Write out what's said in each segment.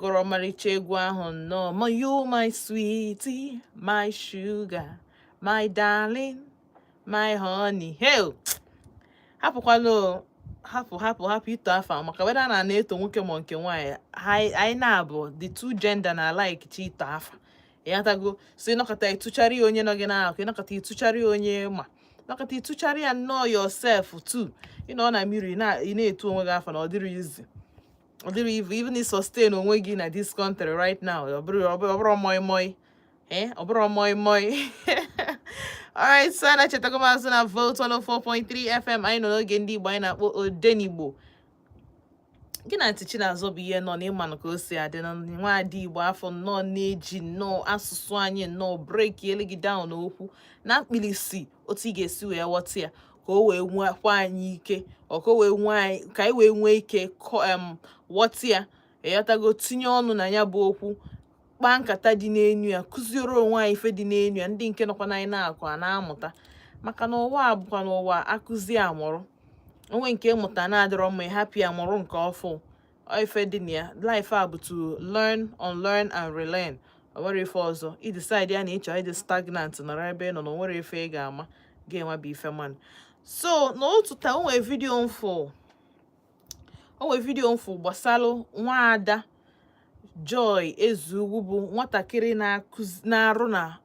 Gụrụ ọmarịcha egwu ahụ nnọọ ma, "You my sweetie, my sugar, my darling, my honey." Hey, hapụkwala o, hapụ, hapụ, hapụ ito afa, maka weda na na-eto nwoke ma nke nwaanyị, anyị na-abụ the two gender na like chi ito afa, ịghọtago? So ịnọkọta ịtụchara ya onye nọ gị n'akụkụ, ịnọkọta ịtụchara ya onye ma nọkọta ịtụchara ya nnọọ yourself too. Ịnọ na mmiri ị na-etu onwe gị afa na ọ dịrị izi, ọ dịrị even i sustain onwe gị na this country right now. Ọ bụrụ moi moi, eh, ọ bụrụ moi moi. Alright, so na chetago m azụ na Volt 104.3 FM. Anyị nọ n'oge ndị Igbo anyị na-akpọ Odenigbo. Gị na Ntị Chinazọ bụ ihe nọ n'ịmanụ ka o si adị na nwaadị Igbo afọ nnọọ na-eji nnọọ asụsụ anyị nnọọ break elu gị down n'okwu na mkpirisi, otu ị ga-esi wee ghọta ya, ka o wee nwekwa anyị ike, ọ ka o wee nwee anyị, ka anyị wee nwee ike ghọta ya, ịghọtago? Tinye ọnụ na ya bụ okwu, kpaa nkata dị n'enu ya, kụziere onwe anyị ife dị n'enu ya. Ndị nke nọkwa n'anyị na-akụ a na-amụta, maka na ụwa a bụkwa n'ụwa akụzi amụrụ onwe nke ịmụta na-adịrọ mma, ịhapụ ya, mụrụ nke ọfụ. Ọ ife dị na ya, life a bụ to learn, unlearn and relearn. O nwere ife ọzọ i decide ya na ịchọ ịdị stagnant, nọrọ ebe ị nọ na o nwere ife ị ga-ama ga-enwe bụ ife mmanụ. So n'otu taa, o nwee video mfụ gbasalụ nwaada Joy Ezeugwu, bụ nwatakịrị na-akụzi na-arụ na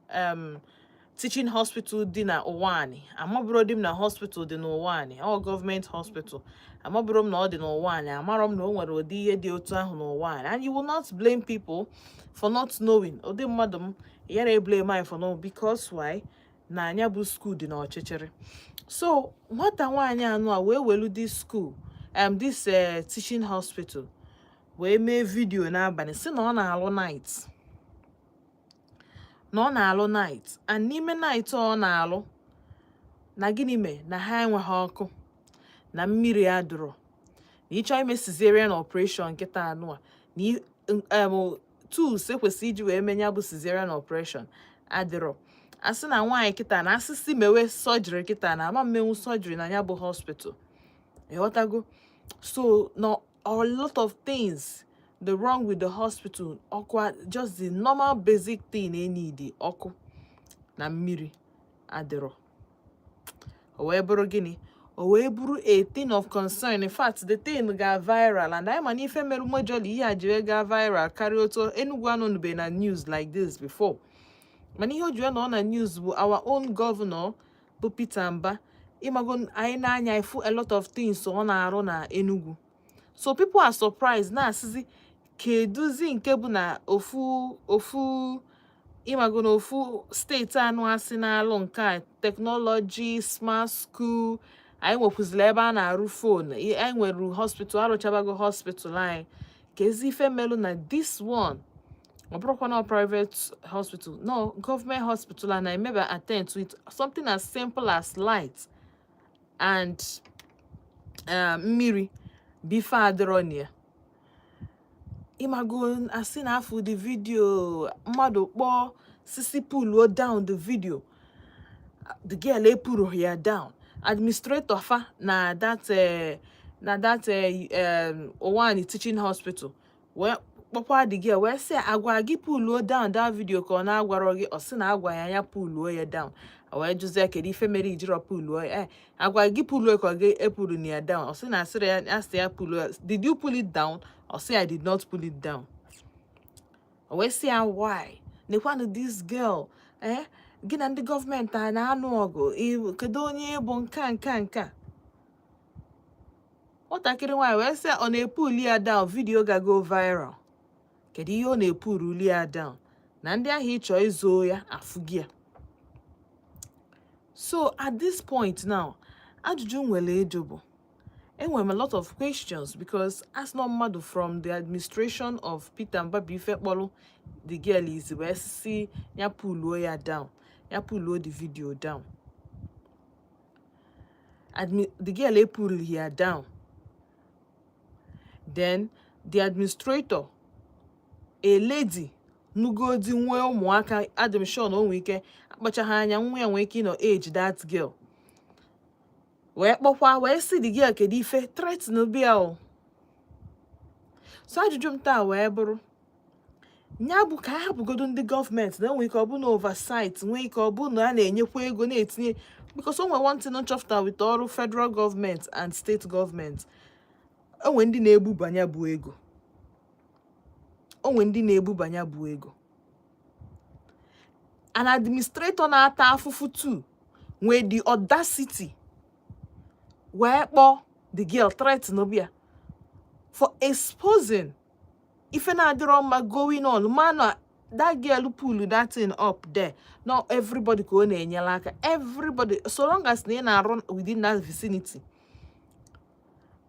teaching hospital dị na Ụwanị. Amabụrụ di m na hospital dị n'Ụwanị, ọ gọọmenti hospital. Amabụrụ m na ọ dị n'Ụwanị, amarọ m na o nwere ụdị ihe dị otu ahụ n'Ụwanị. And you will not blame people for not knowing. Ụdị mmadụ m yara blame anyị for not, because why? Na anya bụ school dị n'ọchịchịrị. So nwata nwaanyị anụ a wee welu this school, this teaching hospital, wee mee video n'abalị, sị na ọ na-alụ night, na ọ na-alụ night, and n'ime night ọ na-alụ na gịnị mee na ha enweghị ọkụ na mmiri adụrọ, na ịchọ ime cesarean operation nkịta anụ a, na tools ekwesị iji wee mee ya bụ cesarean operation adịrọ. Asị na nwaanyị kịta na asịsị mewe surgery kịta na ama mmenwu surgery na ya bụ hospital, ịghọtago? So na a lot of things the wrong with the hospital. Ọkwa just the normal basic thing e need, ọkụ na mmiri adịrọ. O wee bụrụ gịnị? O wee bụrụ a thing of concern. In fact, the thing ga viral, and anyị ma na ife mere majorly ihe a ji wee gaa viral karịa otu Enugu anọnube na news like this before. Mana ihe o ji wee nọ na news bụ our own governor bụ Peter Mba. Ịmago, anyị na-anya ifu a lot of things ọ na-arụ na Enugu, so people are surprised, na-asịzi keduzi nke bụ na ofu ofu, ịmago, na ofu steeti anụ asị na-alụ nke a, technology, smart school anyị nwekwuzila, ebe a na-arụ phone anyị nwere, hospital arụchabago hospital anyị, ka ezi ife melụ na this one ọ bụrụkwa na private hospital, no, government hospital, and I maybe attend to it, something as simple as light and mmiri bụ ife adịrọ na ya. Ịmago, asị na afụ the video, mmadụ kpọọ sisi pulluo down the video, the girl epuru ya down. Administrator fa na that Ụwanị Teaching Hospital wee kpọkwa the girl, wee sị, agwa gị pulluo down that video ka ọ na-agwarọ gị? Ọ sị na agwa ya ya pulluo ya down. Wee jụzie, kedu ife mere ijirọ pulluo ya? Agwa gị pulluo ka ọ gị epulu na ya down? Ọ sị na asịrị ya, asị ya pulluo ya. "Did you pull it down?" Ọ sị, "I did not pull it down." O wee sị ya, "Why?" Nekwanụ this girl, gị na ndị gọọmenti a na-anụ ọgụ, kedu onye bụ nka nka nka? Nwatakịrị nwaanyị wee sị ọ na-epuli ya down, video ga-go viral. Kedu ihe ọ na-epuruli ya down na ndị ahụ ịchọ izo ya afụgi ya? So at this point now, ajụjụ m nwere ịjụ bụ, enwere m a lot of questions, because as no mmadụ from the administration of Peter Mba bụ ife kpọrọ the girl izi wee sị ya pulluo ya down, ya pulluo the video down. The girl epullu ya down. Then the administrator, a lady nugodi, nwee ụmụaka, adị m sure na o nwee ike akpachaghị anya, nwa ya nwee ike ịnọ age that girl, wee kpọkwa wee sị the girl kedu ife threaten bịa o. So ajụjụ m taa wee bụrụ, Ya bụ ka a hapụgodo ndị gọọmenti na enwere ike ọ bụ na oversight, nwee ike ọ bụ na a na-enyekwa ego na-etinye, because o nwere one thing nchọpụta with ọrụ federal government and state government: onwe ndị na-ebubanye bụ ego, onwe ndị na-ebubanye bụ ego. An administrator na-ata afụfụ too nwee the audacity wee kpọọ the girl, threaten ya for exposing ife na-adịrọ mma going on. Mana that girl pull that thing up there. Not everybody ka ọ na-enyere aka. Everybody, so long as na ị na-arụ within that vicinity,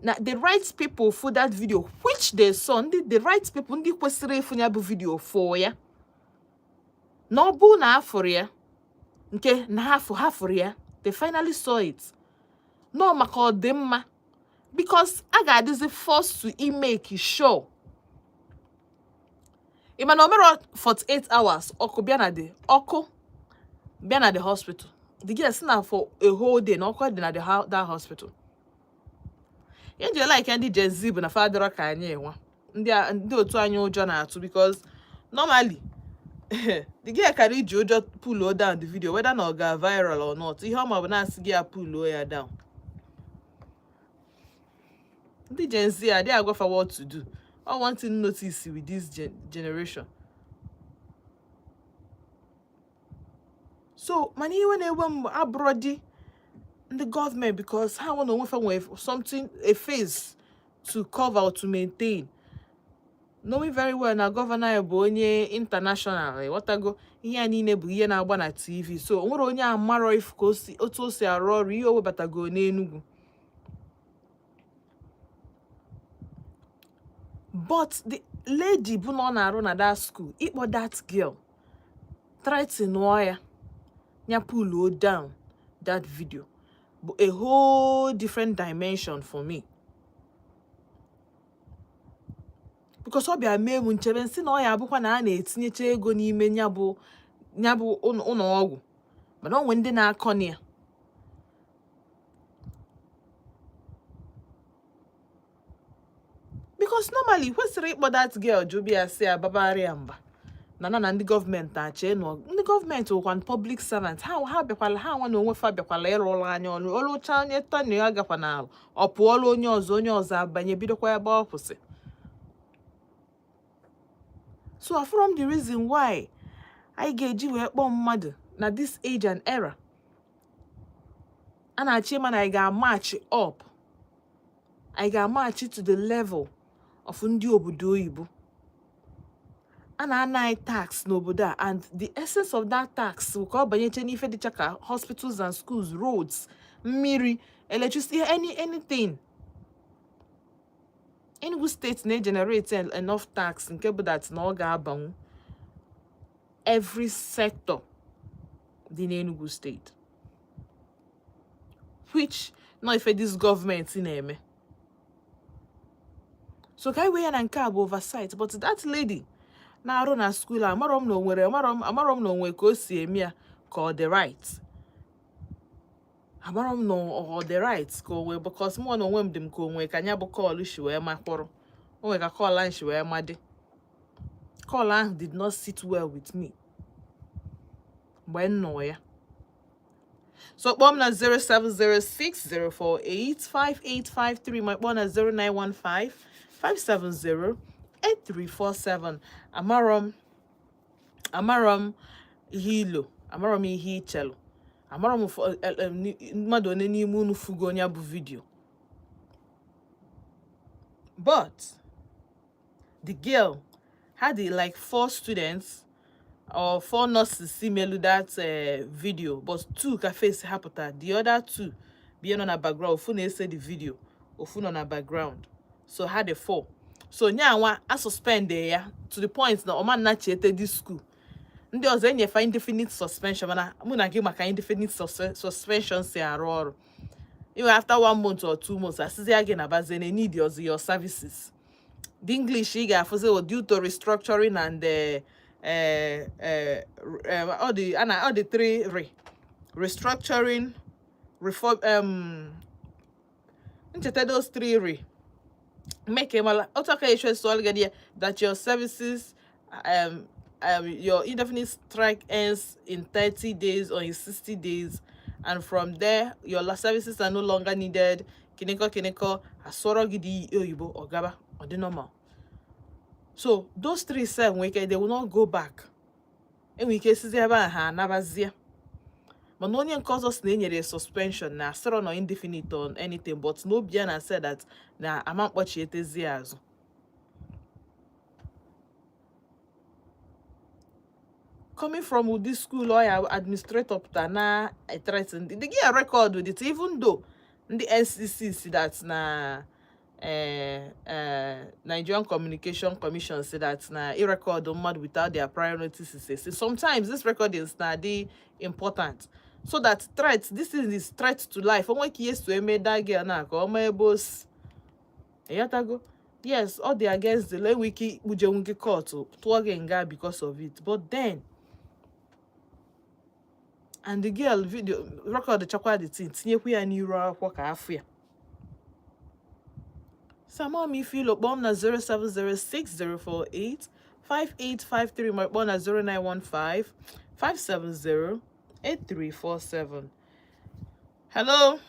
na the right people for that video, which they saw, ndị the right people, ndị kwesịrị ịfụ ya bụ video for ya, na ọ bụ na afụrụ ya, nke na ha fụ, ha fụrụ ya, they finally saw it, nọ maka ọdịmma, because a ga-adịzi forced to make sure. Ị ma na o mere 48 hours, ọkụ bịa na the, ọkụ bịa na the hospital. The girl si na for a whole day na ọkụ dị na that hospital. Ihe nji like ndị Gen Z bụ na fa adịrọ ka anyị enwa ndị ndị otu anyị ụjọ na-atụ, because normally the girl kara iji ụjọ pull down the video, whether na ọ ga viral or not. Ihe ọ ma bụ na-asị gị ya pull ya down. Ndị Gen Z adịghị agwafa what to do. All one thing notice with this generation. So mana iwe na-ewe m abụrọ dị ndị gọọmenti, because ha nwe na onwe fa nwere something, a face to cover or to maintain, knowing very well na governor ya bụ onye international. Ịghọtago? Ihe a niile bụ ihe na-agba na TV, so o nwere onye amarọ if ka o si, otu o si arụ ọrụ, ihe o webatago n'Enugu. But the lady bụ na ọ na-arụ na that school, ịkpọ that girl, threaten ya, ya pull down that video, bụ a whole different dimension for me, because ọ bịa mee m nchebe nsị na ọ ya abụkwa na a na-etinyecha ego n'ime ya bụ ụlọ ọgwụ, mana o nwee ndị na-akọ na ya, because normally kwesịrị ịkpọ that girl, jụbịa ya, sị ya babara ya mba na ndị gọọmenti achọ ịnụ ọgụ. Ndị gọọmenti wụkwa public servant. Ha bịakwala, ha nwa na onwe fa bịakwala ịrụ ụlọ anya ọnụ ọlụcha onye tani ya gakwa n'ala, ọ pụọla, onye ọzọ, onye ọzọ abanye, bidokwa ebe ọ kwụsị. So from the reason why anyị ga-eji wee kpọọ mmadụ na this age and era a na-achọ ịma na anyị ga-amatch up, anyị ga-amatch to the level of ndị obodo oyibo. A na-ana anyị tax n'obodo a, and the essence of that tax bụ ka ọ banyeche n'ife dịcha ka hospitals and schools, roads, mmiri, electricity, anything. Enugu State na-egenerate enough tax nke bụ that na ọ ga-abanwu every sector dị n'Enugu State, which nọ ife this gọọmenti na-eme. So ka anyị wee ya na nke a bụ oversight. But that lady na-arụ na school a, amarọ m na o nwere, amarọ m na onwe ka o si eme ya ka ọ dị right. Amarọ m na ọ dị right ka o nwee, because mụ na onwe m dị m ka onwe ka nya bụ call shi wee makwụrụ, o nwere ka call ahụ shi wee madị. Call ahụ did not sit well with me mgbe m nọ ya. So kpọọ m na 07060485853, ma kpọọ na 09155708347. Amarọ m ihe ilo, amarọ m ihe ichelu, amarọ m mmadụ one n'ime unu fugo onye bụ video. But the girl had like four students or four nurses si melu that video, but two ka face ha pụtara. The other two bịa nọ na background. Ofu na-ese the video, ofu nọ na background, so ha dị four. So nyanwa a suspend ya to the point na ọma nnachiete this school. Ndị ọzọ enyefa indefinite suspension, mana mụ na gị maka indefinite suspension si arụ ọrụ iwe, after one month or 2 months, asịzi ya gị na bazie na need ọzọ your services. The English ị ga-afụzi wụ due to restructuring and all the ana all the three restructuring, reform, ncheta those three re make mala otu aka eshe sụọlụ gị ya that your services Your indefinite strike ends in 30 days or in 60 days, and from there your services are no longer needed. Kiniko kiniko, asọrọ gị dị oyibo, ọgaba ọ dị normal. So those three sef nwere ike, they will not go back. Enwere ike sizi ebe a ha anabazie, mana onye nke ọzọ si na enyere ya suspension na asịrọ nọ indefinite on anything, but n'obi ya na say that na ama mkpọchietezi ya azụ. Coming from ụdị school ọ ya administrator pụta na threaten the girl, record with it, even though ndị NCC si that na Nigerian Communication Commission say that na i-record mmadụ without their prior notice is a sin. Sometimes these recordings na dị important so that threat, this is threat to life. Onwe ka ihe so eme that girl na ka ọ ma ebe o si, ịghọtago? Yes, ọ dị against the law, enwe ike ikpujenwu gị court, tụọ gị nga because of it. But then and the girl video record chakwa the thing, tinyekwa ya n'iru akwụkwọ ka afụ ya. Sama m ife ilo, kpọọ m na 0706048 5853, ma kpọọ na 0915 570 8347. Hello.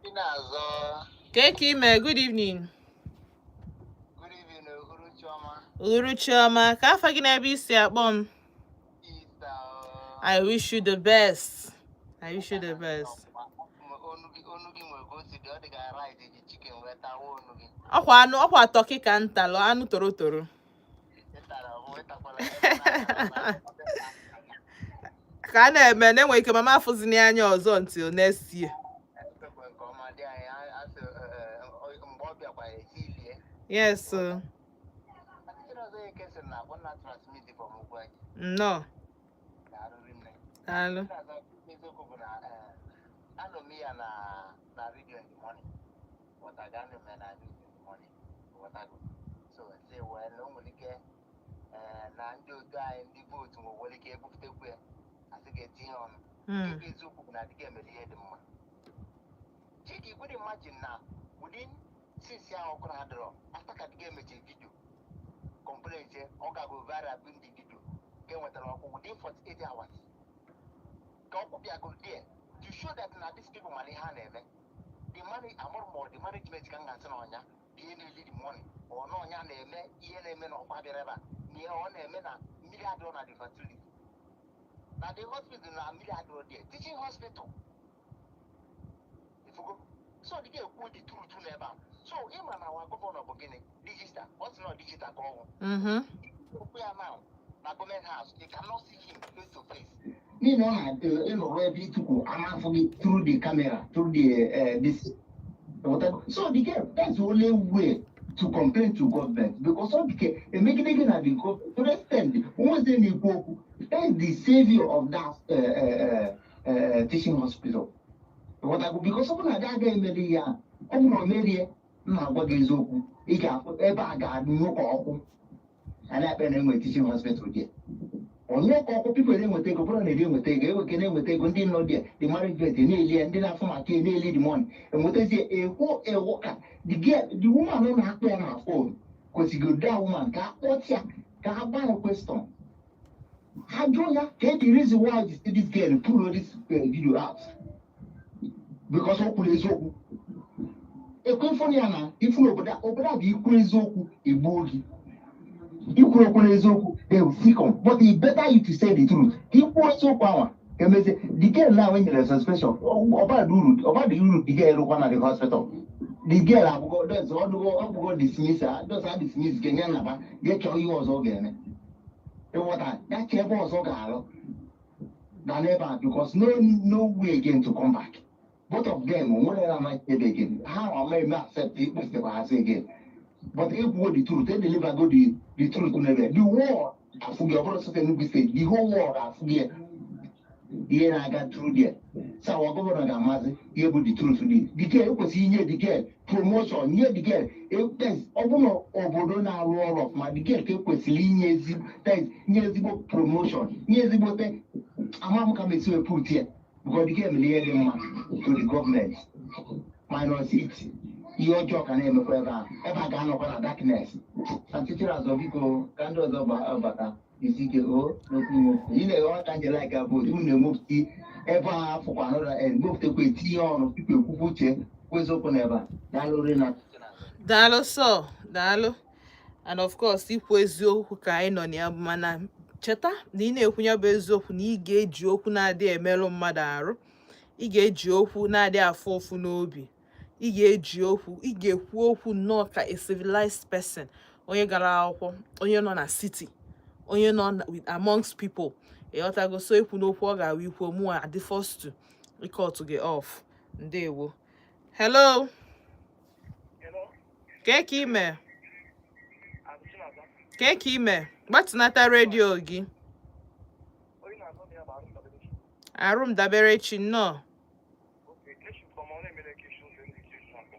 Chinazọ. Keke ime, good evening. Good evening, Uhuruchi ọma. Uhuruchi ọma, ka afa gị n'ebe isi akpọ m? Isa. I wish you the best. I wish you the best. Onu gị nwere ka o si dị, ọ dị ka rice eji chicken wee tawa onu gị. Ọkwa anụ, ọkwa turkey ka ntalụ, anụ toro toro. Ị tara ọhụ, ịtakwala ebe. Ka a na-eme na enwere ike mama afụzini anya ọzọ until next year. Ekwe nke ọma dị anyị asị mgbe ọ bịakwa esi lie. Yes o. Chinazọ, eke sị na akpọ na transmit from Ugwuaji. Nnọọ. Na arụrị nne. Daalụ. Chinazọ, eziokwu bụ na anọ m ya na radio in the morning. Ghọtago, anọ m ya na radio in the morning. Ghọtago. So say well, o nwere ike na ndị otu anyị, ndị vote nwere ike ebupụtakwu ya, asị ga-etinye ọnụ. Nke bụ eziokwu bụ na adịghị emere ihe dị mma. Chika, you could imagine na within since ahụ ọkụ na-adịrọ, after ka dịga emechiri video complaint, ọ gago viral bụ ndị video ka e nwetara ọkụ within 48 hours ka ọkụ bịago there to show that na these people mana ihe a na-eme. The money amụrụ ma ọ the management ka m ga-asị na ọnya bụ ihe na-eli the money, ọ na ọnya na-eme ihe na-eme na ọkwa bịara ebe a, na ihe ọ na-eme na mmiri adịrọ na the facility, na the hospital, na mmiri adịrọ there, teaching hospital ifugo. So dị ga-ekwu the truth n'ebe a. So ịma na our governor bụ gịnị, digital, ọ sị na ọ digital ka ọhụụ okwu ya now na government house, you cannot see him face to face n'ihi na ọ na ịnọrọ ebe ịtụkwu amafụ gị through the camera, through the this. So the girl, that's the only way to complain to government, because ọ dịke emegide gị na the government to the extent onwezi na-ekwu okwu. That's the savior of that teaching hospital. Ghọtago? Because ọ bụrụ na gị agaghị emeri ya, ọ bụrụ na o merie, m na-agwa gị eziokwu, ị ga-afụ ebe a ga-anyụ ka ọkụ a na-akpa na enwe teaching hospital dị onye ka ọkụ. People na-enweta ego, bụrụ na eri enweta ego, eweke na-enweta ego, ndị nọ dị the management na-eli ya, ndị na-afụ maka ya na-eli the money enwetazie ekwo ewo ka the girl, the woman nọ na-akpọ ya na phone kwesịrị that woman ka akpọtịa ka a gbaa ya question, ha jụọ ya ka the reason why this girl pull this video out, because ọ kwuru eziokwu. Ekwe ya na ifu n'obodo a, obodo a bụ ikwu eziokwu egbuo gị, ikwuru okwu n'eziokwu they will seek on, but it better you to say the truth. Ikwu eziokwu anwa emezie the girl now enyere suspension, ọbada uru, ọbada uru the girl rụkwa na the hospital. The girl abụgo dos ọdụgo ọbụgo dismiss, dos a dismiss ga-enye nnaba ga chọọ ihe ọzọ ọ ga-eme, ịghọta ya, chọọ ebe ọzọ ga-alụ na n'ebe a, because no way again to come back. Both of them nwere na amaghị ebe again ha ama eme accept ikpesitekwa ha again, but ekwugo the truth, e deliver go the truth n'ebe the world afụghị, ọ bụrụ sọsọ Enugu State, the whole world afụghị ihe na-aga through there. So our governor ga-amazi ihe bụ the truth. Dị the girl ekwesịghị inye the girl promotion, nye the girl ọ bụ na obodo na-arụ ọrụ ọfụma, the girl ka ekwesịrị inye ezigbo, nye ezigbo promotion, nye ezigbote ama m ka m esi wee put ya, because the girl mere ihe dị mma to the government minus it. Ihe ọjọọ ka na-emekwa ebe a, ebe a ga-anọkwa na darkness. Achịchịrị azọ, biko, ka ndị ọzọ bata. Isi ike o n'okwu imepụta ị na-eghe ka njele aka bụ unu na-emepụta ebe a, afụkwa n'ụlọ emepụtakwa, etinye ọnụ tupu ekwukwu uche kwu eziokwu n'ebe a. Daalụ rinne. Daalụ sọ, daalụ. And of course, ikwu eziokwu ka anyị nọ na ya bụ, mana cheta na ị na-ekwu ya bụ eziokwu, na ị ga-eji okwu na-adị emerụ mmadụ arụ, ị ga-eji okwu na-adị afụ ụfụ n'obi, ị ga-eji okwu, ị ga-ekwu okwu nnọọ ka a civilized person, onye gara akwụkwọ, onye nọ na city, onye nọ with amongst people. Ịghọtago? So ekwu n'okwu ọ ga-awụ ikwu mụ adị first to ị-cut gị off. Ndewo. Hello. Hello. Kee ka ime? I'm Chinaza. Kee ka ime? Gbatịnata redio gị. Onye na-azọ m ya bụ Arụm Dabere. Arụ m dabere chi, nnọọ. Okay, keshi from ọ na-emere keshi ụzọ ndị keshi na-akpọ.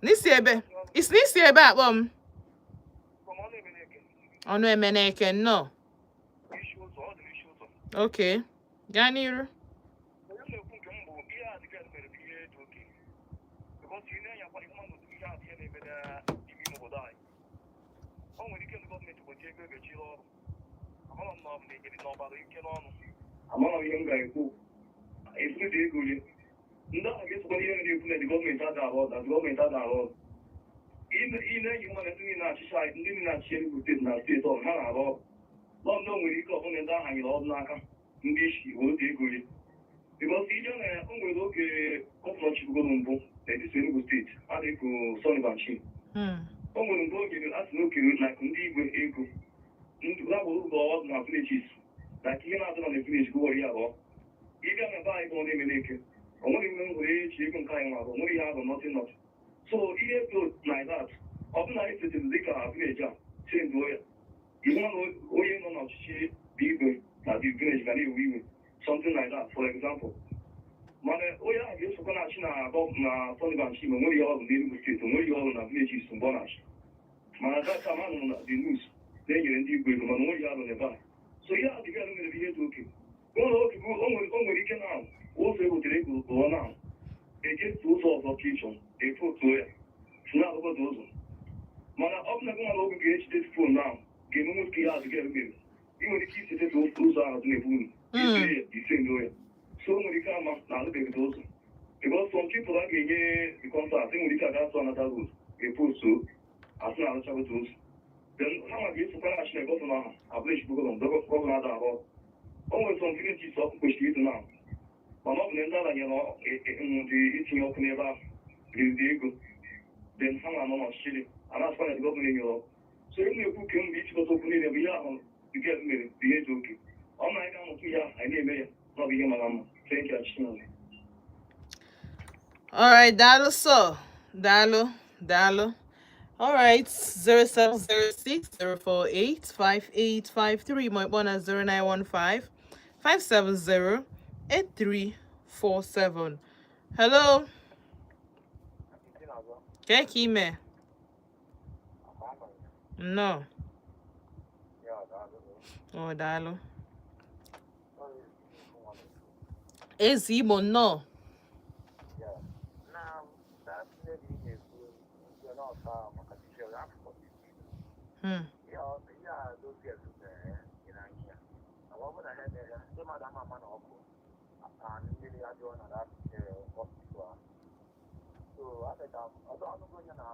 N'isi ebe isi, n'isi ebe akpọ m. From ọ na-emere eke. Ọnụ Emeneke, nnọọ. Isi ụzọ, ọ dị n'isi ụzọ. Okay, gaa n'iru. Onye na-ekwu nke m bụ ihe a dịka mere bụ ihe dị oke. Because ị na-enyakwa ihe mmadụ, ihe a dị ihe na-eme n'ime ime obodo anyị. O nwere ike ndị gọọmenti gbochie ego egechiri ọrụ. Amara m na ọ bụ na ekele na ọbara ike n'ọnụ. Amara m ihe m ga-ekwu. Efu dị ego ole. Ndị ahụ ga-esokwa n'ihe na-ekwu na ndị gọọmenti ada arụ ọrụ, na ndị gọọmenti ada arụ ọrụ. Ị na-enyi nwa na ndị niile na-achịcha anyị, ndị niile na-achị Enugu Steeti na steeti ọrụ ha na-arụ ọrụ. Nọ ndị o nwere ike ọbụla ndị ahụ nyere ọrụ n'aka ndị isi wee ego ole. Because ije na o nwere oge governor chịbugoro mbụ n'etiti Enugu Steeti a na-eko Sonny Banchi. O nwere mgbe o nyere, a sị na o kere like ndị igwe ego ndị agbụrụ ụlọ ọrụ na villages, like ihe na-adị na village gụwọrọ ya rụọ. Ịbịa na be anyị bụ ọ na-eme n'eke, o nwere ihe m nwere eji ego nke anyị nwara, o nwere ihe arụ, nothing, nothing. So ihe dị like that, ọ bụ na anyị setịrị dịka village a senduo ya, ihu na onye nọ n'ọchịchị bụ igwe na the village ga na-ewe iwe, something like that, for example. Mana onye ahụ ga-esokwa na-achị na na Sonny Banchi, ma onwere ihe ọrụ n'Enugu Steeti, onwere ihe ọrụ na villages mgbe ọ na-achị. Mana that time anụrụ na the news na-enyere ndị igwe ego, mana onwere ihe arụ n'ebe a. So ihe a dịga mere bụ ihe dị oke. O nwere ike na ụzọ e wetere ego rụọ na ejetu ụzọ ọzọ ka ịchọ efotuo ya si na arụgodo ụzọ. Mana ọ bụ na gị nwa na oge ga-ejide phone ahụ ga-emenwu ka ihe adịga mere, ị nwere ike isete ụzọ ahụ dị n'ebu unu ise ya ise ndo ya. So o nwere ike ama na arụbeghị ụzọ, because some people a ga-enye the contract enwere ike aga atụ another road eposto asị na arụchagodo ụzọ. Then ha ma ga-esokwa na achị na governor ahụ abụrụ echigbo governor, governor ada arụ ọrụ. O nwere some villages ọkụ kwesịrị ịdị na, mana ọ bụ na ndị ala nyere ndị itinye ọkụ n'ebe ahụ riri ego, then ha ma nọ n'ọchịchịrị a na-asịkwa na governor enyere ọkụ. So ihe m na-ekwu ke mgbe ịchịkọta okwu niile bụ ihe ahụ nke mere bụ ihe dị oke. Ọ na anyị ga-amụta ihe ahụ anyị na-eme ya na ọ bụ ihe mara mma. Thank you, Chineke. All right, daalụ sọ, daalụ, daalụ. All right, 0706 048 5853, ma ịkpọ na 0915 570 8347. Hello, kee ka ime? Nnọọ. Oh, daalụ. Eze Igbo, nnọọ. Now, that lady na-ekwu nke nọọsụ ahụ maka detail afọ. Ya those girls nyere anyị ya. Ọ bụrụ na ha emere ya, ndị mmadụ ama ama na ọkụ na mmiri adịghị na that hospital ahụ. So abịa ọdụ ọnụgo onye na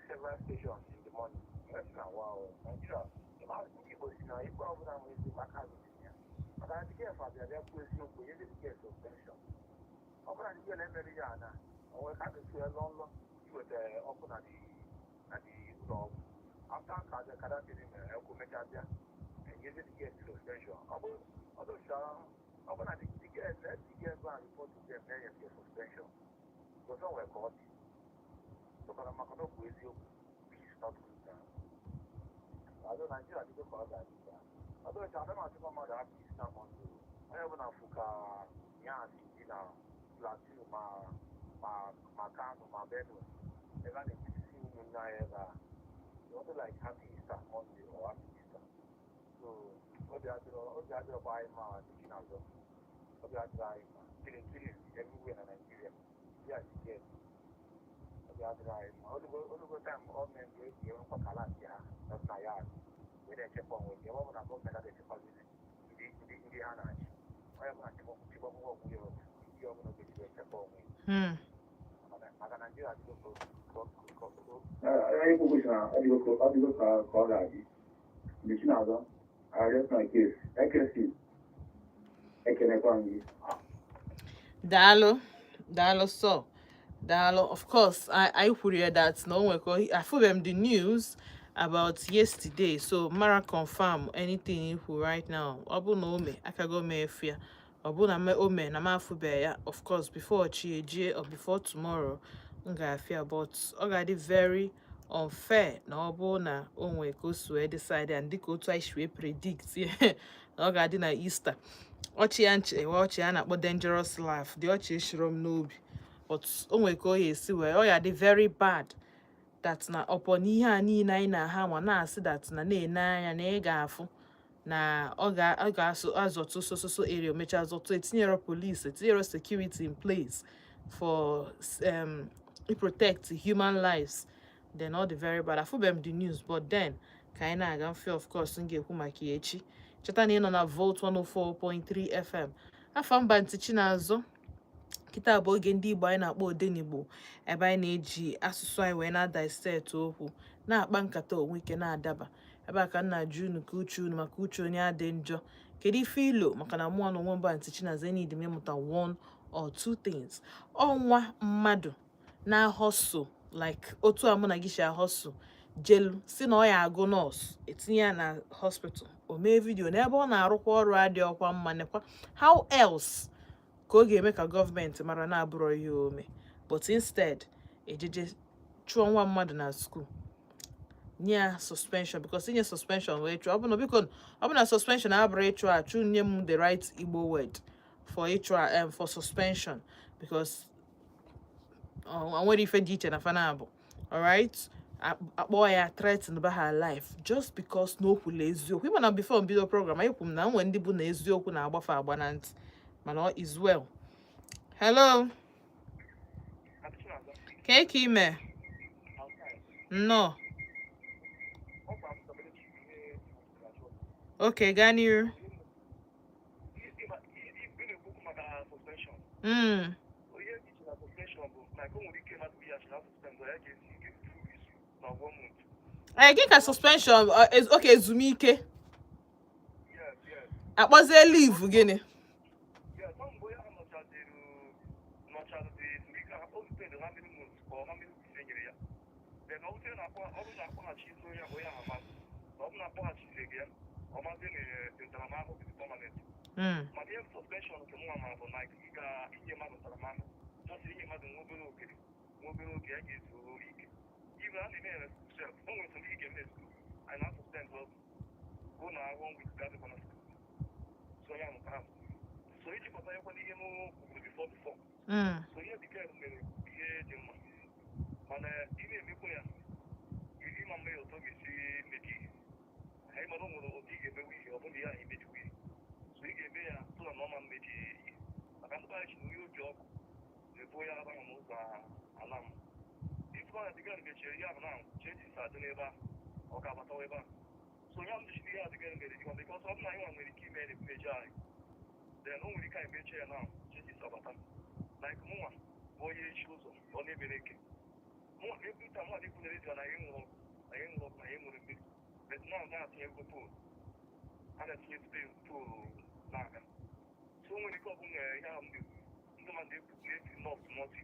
several stations in the morning. Yes, na wow, Nigeria, ịma ndị Igbo si na ikpe ọbụla nwere ezigbo aka azụ dị na ya. Maka na ndị girls abịa bịa kwuo eziokwu, nye ndị girls suspension. Ọ bụrụ na ndị girl emere ya na o nwere ka a ga-esi wee lụọ nlọ iweta ọkụ na the ụlọ ọgwụ. After ka abịa ka that thing mere, ọkụ mechaa bịa, enyezi the girls suspension. Ọ bụ ọ dụcha, ọ bụ na the girls, let the girls go and report to them na enye the suspension. Because o nwere ka ọ dị. Tụkọrọ maka na ọ bụ eziokwu, which is not good now. Although Nigeria dịgo ka ọ ga-adị ka ọ dụcha, ada na-achịkwa mmadụ hapụ Easter Monday. Onye ọbụla fụ ka ya si dị na Plateau ma Kano ma Benue ebe a na-ekwusisi ụmụnne anyị ebe a. They want to like happy Easter Monday or happy Easter. So obi adịrọkwa anyị mma dị n'azọ. Obi adịrọ anyị mma. Killing, killing everywhere na Nigeria. Yes, obi adịrị anyị mma. Olugo time gọọmenti ga-eji enwekwa kala nke ha nọ na ya were echekwa onwe gị, ebe ọ bụ na gọọmenti adịghị echekwazi ndị ha na-achị. Onye ọbụla chekwa onwe ya, ihe ọbụla o ga-eji wee chekwa onwe ya, maka Naijiria adịgo ka Anyị kwukwusi na ọ dịgo ka ọ ga-adị. Mgbe Chinazọ, I rest my case. Ekesi, ekenekwa m gị. Daalụ, daalụ so. Daalụ. Of course, I kwuru ya that na o nwekọ afụbeghị m the news about yesterday, so mara confirm anything ikwu right now. Ọ bụ na o mee akago m efu ya. Ọ bụ na o mee na m afụbeghị ya, of course, before chi ejie or before tomorrow m ga-afịa, but ọ ga-adị very unfair na ọ bụ na o nwee ka o si wee decide and dịka otu anyị si wee predict na ọ ga-adị na Easter. Ọchị ya nche ewe ọchị a na-akpọ dangerous laugh dị, ọchị eshiro m n'obi, but o nwere ka ọ ya esi wee ọ ya dị very bad that na upon ihe a niile anyị na-aha nwa na-asị that na na-ene anya na ị ga-afụ na ọ ga-asụ azọtụ so so so area, o mechaa zọtụ, etinyere police, etinyere security in place for protect human lives, then ọ dị very bad. Afụbeghị m the news, but then ka anyị na-aga mfe, of course m ga-ekwu maka ya echi. Cheta na ị nọ na Volt 104.3 FM. Afọ mba ntị Chinazụ. Kịta bụ oge ndị Igbo anyị na-akpọ Odenigbo, ebe anyị na-eji asụsụ anyị wee na-adissect okwu, na-akpa nkata onwe ike na-adaba ebe a ka m na-ajụ unu ka uche unu, maka uche onye adị njọ. Kedu ife ilo maka na mụọ na onwe mba ntị Chinazụ need m ịmụta one or two things. Ọnwa mmadụ na-ahustle like otu a mụ na gị si ahustle, jelu si na ọ ya agụ nọọsụ, etinye ya na hospital, o mee video n'ebe ọ na-arụkwa ọrụ adị ọkwa mma, nekwa how else ka ọ ga-eme ka gọọmenti mara na-abụrọ ihe ome, but instead ejeje chụọ nwa mmadụ na school, nye ya suspension, because inye suspension wee chụọ, ọ bụ na biko, ọ bụ na suspension abụrụ ịchụ achụ, nye m the right Igbo word for ịchụ for suspension, because ọ nwere ife dị iche na fana abụ. Alright, akpọ ya threaten ba her life just because na o kwuru eziokwu. Ịma na before mbido program anyị kwuru m na nwere ndị bụ na eziokwu na-agbafe agba na ntị, mana ọ is well. Hello, ka ka ime? Nnọọ. Okay, gaa n'iru. Maka suspension. Ihe dị iche na suspension bụ na o nwere ike mmadụ ya na suspend ya ga-esi ike 2 weeks na one month. Ee, gị ka suspension okay, ezumike. Yes. Akpọzie leave gịnị? Yes, ọ mgbe ya nọchara dị ezumike ha, o spend how many months or how many weeks e nyere ya, then ọ bụrụ na akpọ ọ bụrụ na akpọghachi isi onye ahụ, onye ahụ amasị na ọ bụrụ na akpọghachizie ya, ọ mazi na ntaramahụhụ dị permanent. Mana ihe suspension nke mụnwa ma bụ na ị ga-inye mmadụ ntaramahụhụ, just inye mmadụ nwa obere oge ya ga-ezu ike. Even a na-eme ya na school sef, o nwere some ihe ga-eme na school, anyị na-suspend ọgụ go na one week ga-adịkwa na school, so ya nke ahụ so ijikọta ya kwa n'ihe m kwuru before. So ihe dịka mere ihe dị mma, mana ị na-emekwa ya ịma mma ya otu ọ ga-esi meji ihe anyị, mana o nwere otu ị ga-emewe ihe ọ bụla ya ahụ imejiwe ihe, so ị ga-eme ya so na ọma mmeji ihe, maka ndị be anyị si na onye obi ọkụ na-ebu onye ara ahụ n'ụzọ ala m ifu na dịga mechiri ya bụ na changes adị n'ebe ahụ, ọ ga-abatawa ebe ahụ. So ya m jisi ihe adịga mere dịkwa, because ọ bụ na anyị nwa nwere ike ime na emeji anyị, then o nwere ike anyị mechie ya na changes abata. Like mụnwa bụ onye echi ụzọ ọ na-emere eke mụnwa, every time mụnwa na-ekwu na redio na anyị nwụrụ ọkụ, na anyị nwụrụ ọkụ, na anyị nwere mmiri, but now na-atinye ego pole, a na-etinye pole na-aga, so o nwere ike ọ bụ na ihe ahụ m na-ekwu, ndị mmadụ na-ekwu na-esi north north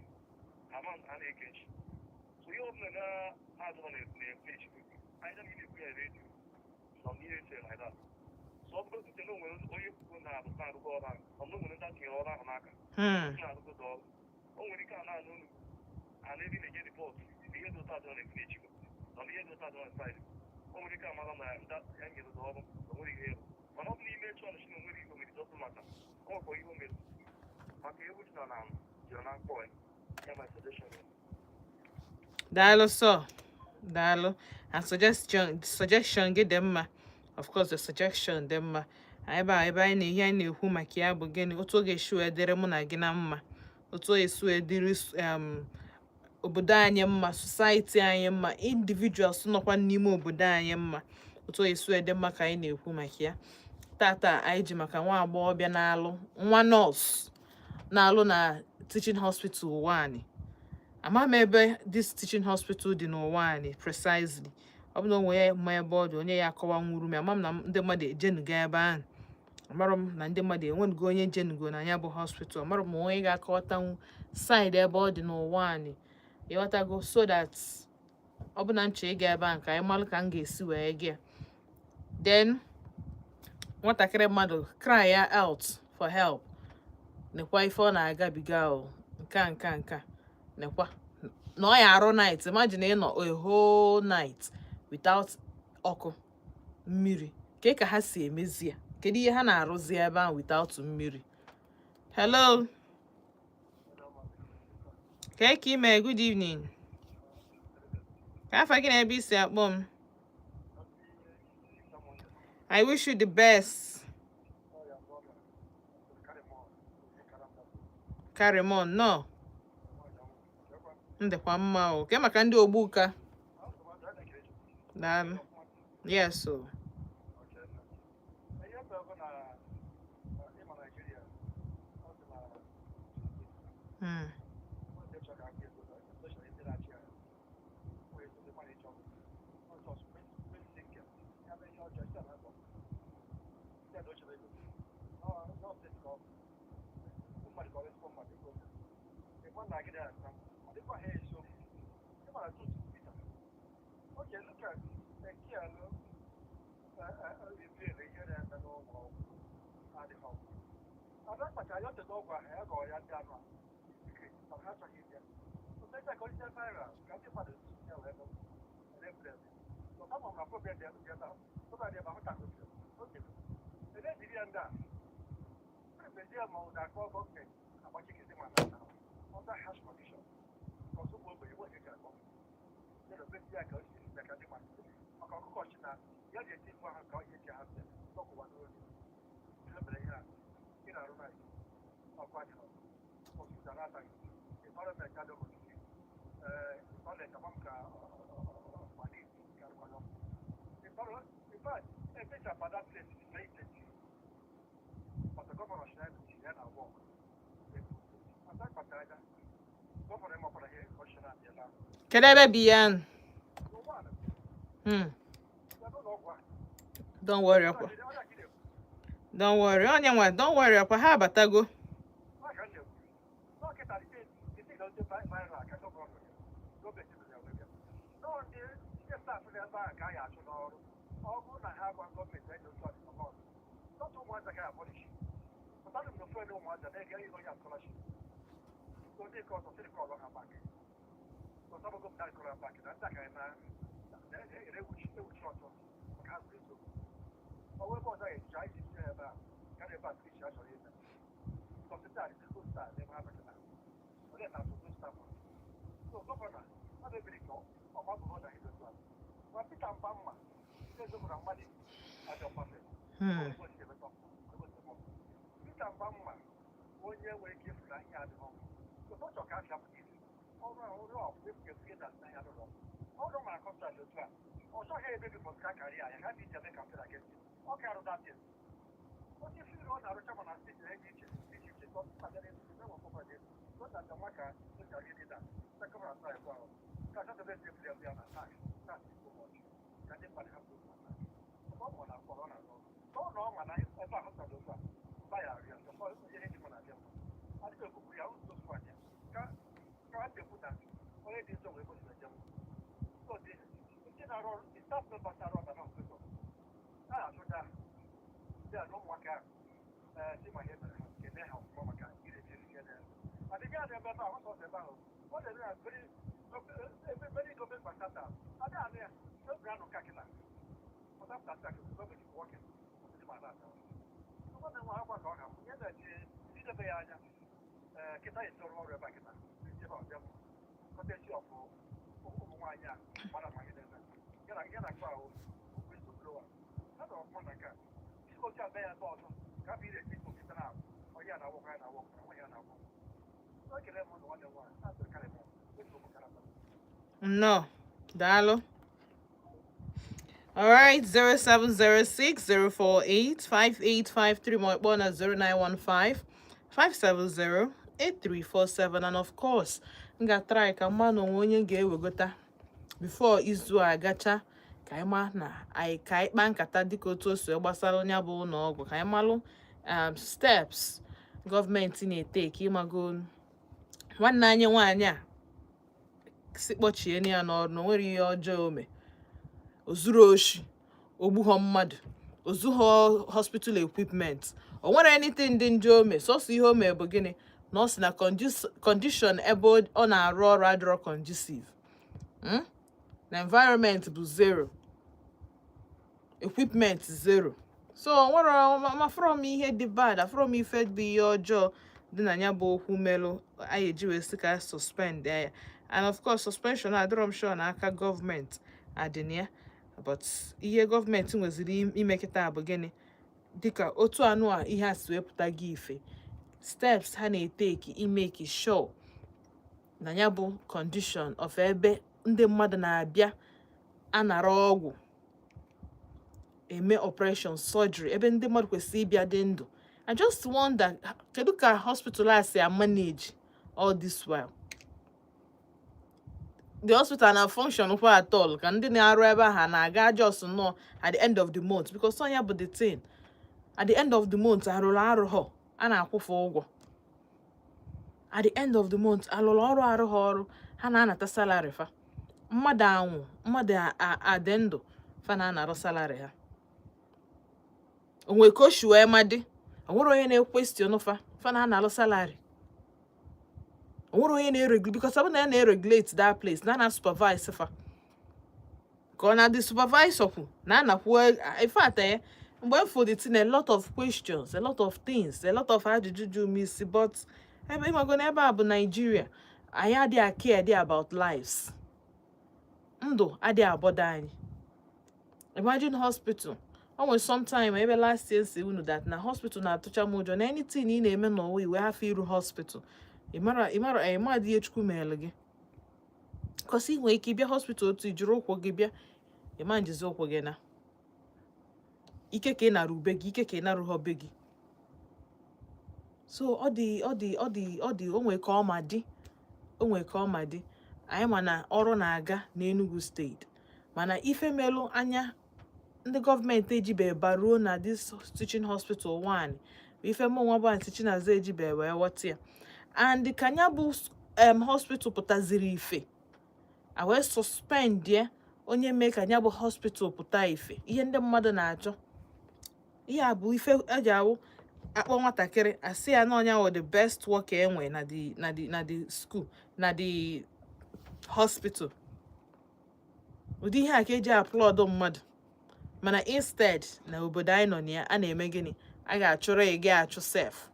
ama a na-eke nchi, so ihe ọbụla na-adọrọ na-ekwu echi anyị na na-ekwu ya redio some ihe echere like that. So ọ bụrụ site na o nwere onye kwuo na-arụgo ọrụ ahụ, ọ na o nwere ndị atinyere ọrụ ahụ n'aka na-arụgodo ọrụ, o nwere ike a na-anụ olu a na ebe na-enye report ihe dị ụtọ adọrọ na echiko na ihe dị ụtọ adọrọ na side, o nwere ike amara na ndị e nyere ọrụ na o nwere ihe ịrụ, mana ọ bụ n'ime echi ọnụ na o nwere ihe o mere doesn't matter. O nwekwa ihe o mere maka egwu ji na jiri na mkpọ ya, my suggestion. Daalụ sọ, daalụ. And suggestion gị dị mma. Of course, the suggestion dị mma. Ebe a ebe anyị na ihe anyị na-ekwu maka ya bụ gịnị, otu ọ ga-esi wee dịrị mụ na gị na mma. Otu o esi wee dịrị obodo anyị mma, society anyị mma, individuals nọkwa n'ime obodo anyị mma, otu o esi wee dị mma ka anyị na-ekwu maka ya tata. Anyị ji maka nwa agbọghọbịa na-alụ, nwa nọọsụ na-alụ na teaching hospital Ụwanị. Ama m ebe this teaching hospital dị n'Ụwanị precisely. Ọ bụ na onwe ya ma ebe ọ dị, onye ya akọwanwuru m. Ama m na ndị mmadụ ejenugo ebe ahụ. Amarọ m na ndị mmadụ enwenugo onye jenugo na ya bụ hospital. Amarọ m onye ga-akọwatanwu side ebe ọ dị n'Ụwanị, ịghọtago, so that ọ bụ na nchọ ịga ebe ahụ ka anyị malụ ka m ga-esi wee gị. Then nwatakịrị mmadụ cry ya out for help, nekwa ife ọ na-agabiga o, nke a nke a nke a, nekwa na ọ ya arụ night. Imagine ịnọ a whole night without ọkụ, mmiri. Ke ka ha si emezi ya? Kedu ihe ha na-arụzi ebe ahụ without mmiri? Hello, ka ka ime? Good evening. Ka afa gị na ebe isi akpọ m? I wish you the best. Carry on. No, ndịkwa mma o. Ke maka ndị ogbuka? Daalụ. Yes o. Ihe bụ na ịma Naijiria, ọ sị na ndị chọrọ aka ego, especially ndị na-achị anyị, nwere ezigbo mmadụ ịchọ ọjọọ nke ya bụ ihe ọjọọ isi ala akpọ ndị a dochiri ego nọọsụ ka ọ bụ mmadụ, ka ọ bụ ezigbo mmadụ ego ịgwa na gị na ọ dịkwa ha eziokwu. Ịmara tutu Peter. Okay, look at Ekialụ reveal ihe na-eme n'ụlọ ọgwụ adịghị ọgwụ. Ada kpacha ya otego ọgwụ ahụ ya gọọ ya ndị anụ a maka ha achọghị ịbịa. Omecha ka onye viral ka ndị mmadụ ya wee nụ ele. Kama ma problem dị ebe problem dị ebe ahụ takụrụ otego. Ele jiri ya ndị a. Premezie ma ọ na-akpọ gọọmenti agbachikịsị ma na under harsh condition. Ọsọ ụmụ ogbenye nwe nke akpọ. Ya na omesi ya ka o si eme ka ndị mmadụ maka ọkụkọ chi na ya ji eti mkpu ahụ ka ọ ga-eji ha bịa tọkụwa n'olu. Ihe mere ihe a ị na-arụ na ọkụ adịghị, hospital na-ataghị, environment adịghị osisi, toilet ama m ka mmadụ ka arụkwara ọkụ. In fact, emechapa that place is very dirty. But the governor should ya na work. Asa kpatara anya governor ịmakwara ihe kọshọna ebe ahụ. Kedu ebe bi ya? N'ụwa a, ya n'ụlọ ọgwụ a. Don't worry ọkwa. Don't worry. Onye nwa, don't worry ọkwa ha abatago. Maka nne dọkịta ite na ndị viral ka governor ya gọọmenti mere ya wee bịa. Nọọ ndị staff n'ebe ahụ ka a ga-achụ n'ọrụ. Ọ bụrụ na ha gwa gọọmenti enye otu ọdịnala ọrụ. Dọkịta ụmụazị agaghị abọlishi. Pụtanụ m n'ofe na ụmụazị na-ege ịgọ ya scholarship. So ndị nke ọzọ sịrị kọlọ ha back. Ọzọ bụ gọọmenti kọlọ ha back na ndị aka na ewuchi ewuchi ọtọ maka ha zuru eziokwu. Ọwụ ebe ọzọ ga-ejicha anyị ji tinye ebe a karịa ebe a krichi a chọrọ ime. Because ndị a dị star n'ebe ha bakọta. Onye na-atụ staff. So governor, ọ mebiri ka ọ mabụrụ na ihe otu a. Ma Peter Mba mma, eziokwu na mmadụ adịọ perfect. Peter Mba mma onye nwere ike ịfụ na ihe adịghị ọkụ. Ọ chọrọ ka afịa pụta isi. Ọrụ ahụ ọrụ ọkụ efu efu na ihe adịghị ọkụ. Ọrụ mara contract otu a. Ọ chọghị emebi pọtka karịa ya, ha dị iche eme campaign against it. Ọ ka arụ that thing. Onye isi ọ na-arụcha mana steeti na dị iche iche iche ka ọ abịa n'Enugu na nwekwa dị so na nwa ka o ji arị dị na second round try ahụ ka achọtebe esi ebuli ya na tax tax is too much ka ndị mmadụ hapụ okwu na ọ mụ na mkpọrọ na arụ ọrụ ọ na ọ ma na ebe ahụ tara otu a mba ya arịọ nsọfọ ihe dị mma na-abịa mma adịghị ekwukwu ya ụzọ ofu anya ka ka a na-ekwu na onye dị nsọ nwere ebe o si eje mma. So the ndị na-arụ ọrụ, the staff members na-arụ ọrụ na hospital a na-achụta ndị a na ụmụaka ee si ma ihe mere ha kene ha ọfụma maka irezi ihe na adịghị adị ebe ahụ sọsọ ebe ahụ ọ na-eme na very ebe very gọọmenti gbasata adị anụ ya ebiri anụ ka kịta pụta pụta gọọmenti working ndị ma na-ata ọ na nwa akwa ka ọ ga ihe na-eji idebe ya anya ee kịta esi ọrụ ọrụ ebe a kịta esi ebe ọ bịa kọtesi ọfụ ụmụ nwaanyị a gbara ma ihe na-eme ya na akpa ahụ whistleblower ha nọrọ ọfụma na nke a isi otu a mee ya ebe ọzọ ka afọ ire eti kịta na onye a na-awọkọ ya na-awọkọ na nwa ya na-awọkọ. Ekele m ụlọ nwanne m nwaanyị na-asịrị karị m eji okwu. Nnọọ, daalụ. All right, 0706 048 5853, ma ịkpọ na 0915 570 8347. And of course, m ga-try ka mma na onwe onye ga-ewegota before izu a agacha, ka anyị ma na anyị ka anyị kpaa nkata dịka otu o si gbasara onye bụ ụlọ ọgwụ, ka anyị malụ steps gọọmenti na-eteki. Ịmago nwanne anyị nwaanyị a si kpọchie ya n'ọrụ na o nwere ihe ọjọọ o mee. O zuru oshi, o gbughọ mmadụ, o zughọ hospital equipment, o nwere anything dị njọ o mee. Sọsọ ihe o mee bụ gịnị? Na ọ sị na condition ebe ọ na-arụ ọrụ adịrọ conducive, Na environment bụ zero, equipment zero. So o nwere mafụrọ m ihe dị bad, afụrọ m ife bụ ihe ọjọọ dị na ya bụ okwu melụ anyị eji wee sị ka suspend ya. And of course, suspension adịrọ m sure na aka gọọmenti adị na ya, but ihe gọọmenti nweziri ime kịta bụ gịnị? Dịka otu anụ a ihe a si wepụta gị ife, steps ha na-eteki imeki sure na ya bụ condition of ebe ndị mmadụ na-abịa anara ọgwụ, eme operation, surgery, ebe ndị mmadụ kwesịrị ịbịa dị ndụ. I just wonder, kedu ka hospital a si manage all this while? The hospital na function kwa at all? Ka ndị na-arụ ebe ahụ na-aga just nnọọ at the end of the month? Because ọ ya bụ the thing, at the end of the month, arụrụ arụ họ a na-akwụfe ụgwọ. At the end of the month, alụrụ ọrụ, arụ ha ọrụ, ha na-anata salary fa. Mmadụ anwụ, mmadụ adị ndụ, fa na-anarụ salary ha. Onwe ka o si wee madị, onwere onye na-equestion fa. Fa na-analụ salary, onwere onye na-eregulate, because ọ bụ na ya na-eregulate that place, na supervise fa, ka ọ na-adị supervisor kwu na anakwu. In fact, mgbe m fụ the thing, a lot of questions, a lot of things, a lot of ajụjụ ju m isi. But ebe ịmago na ebe a bụ Nigeria, anyị adịghị care dị about lives, ndụ adịghị abọdo anyị. Imagine hospital o nwere sometime ebe last year si unu that na hospital na-atụcha m ụjọ, na anything ị na-eme n'ụwa iwe hafụ iru hospital, ịmara ịmara ịmadị ihe Chukwu mere gị. 'Cause ị nwere ike ịbịa hospital otu i jiri ụkwụ gị bịa, ịma njizi ụkwụ gị na ike ka ị nara ube gị, ike ka ị narụghọ be gị. So ọ dị o nwere ka ọ ma dị, o nwere ka ọ ma dị. Anyị ma na ọrụ na-aga n'Enugu Steeti, mana ife melụ anya ndị gọọmenti ejibe baruo na this teaching hospital one bụ ife mụ nwa bụ Aunty Chinaza ejibe wee ghọta ya. And ka ya bụ hospital pụtaziri ife, a wee suspend ya, onye mee ka ya bụ hospital pụta ife, ihe ndị mmadụ na-achọ, ihe a bụ ife eji awụ akpọ nwatakịrị, asị ya na ọnya wụ the best worker enwe na the school, na the hospital. Ụdị ihe a ka eji applaud mmadụ, mana instead, na obodo anyị nọ na ya, a na-eme gịnị? A ga-achụrụ ị gị achụ sef,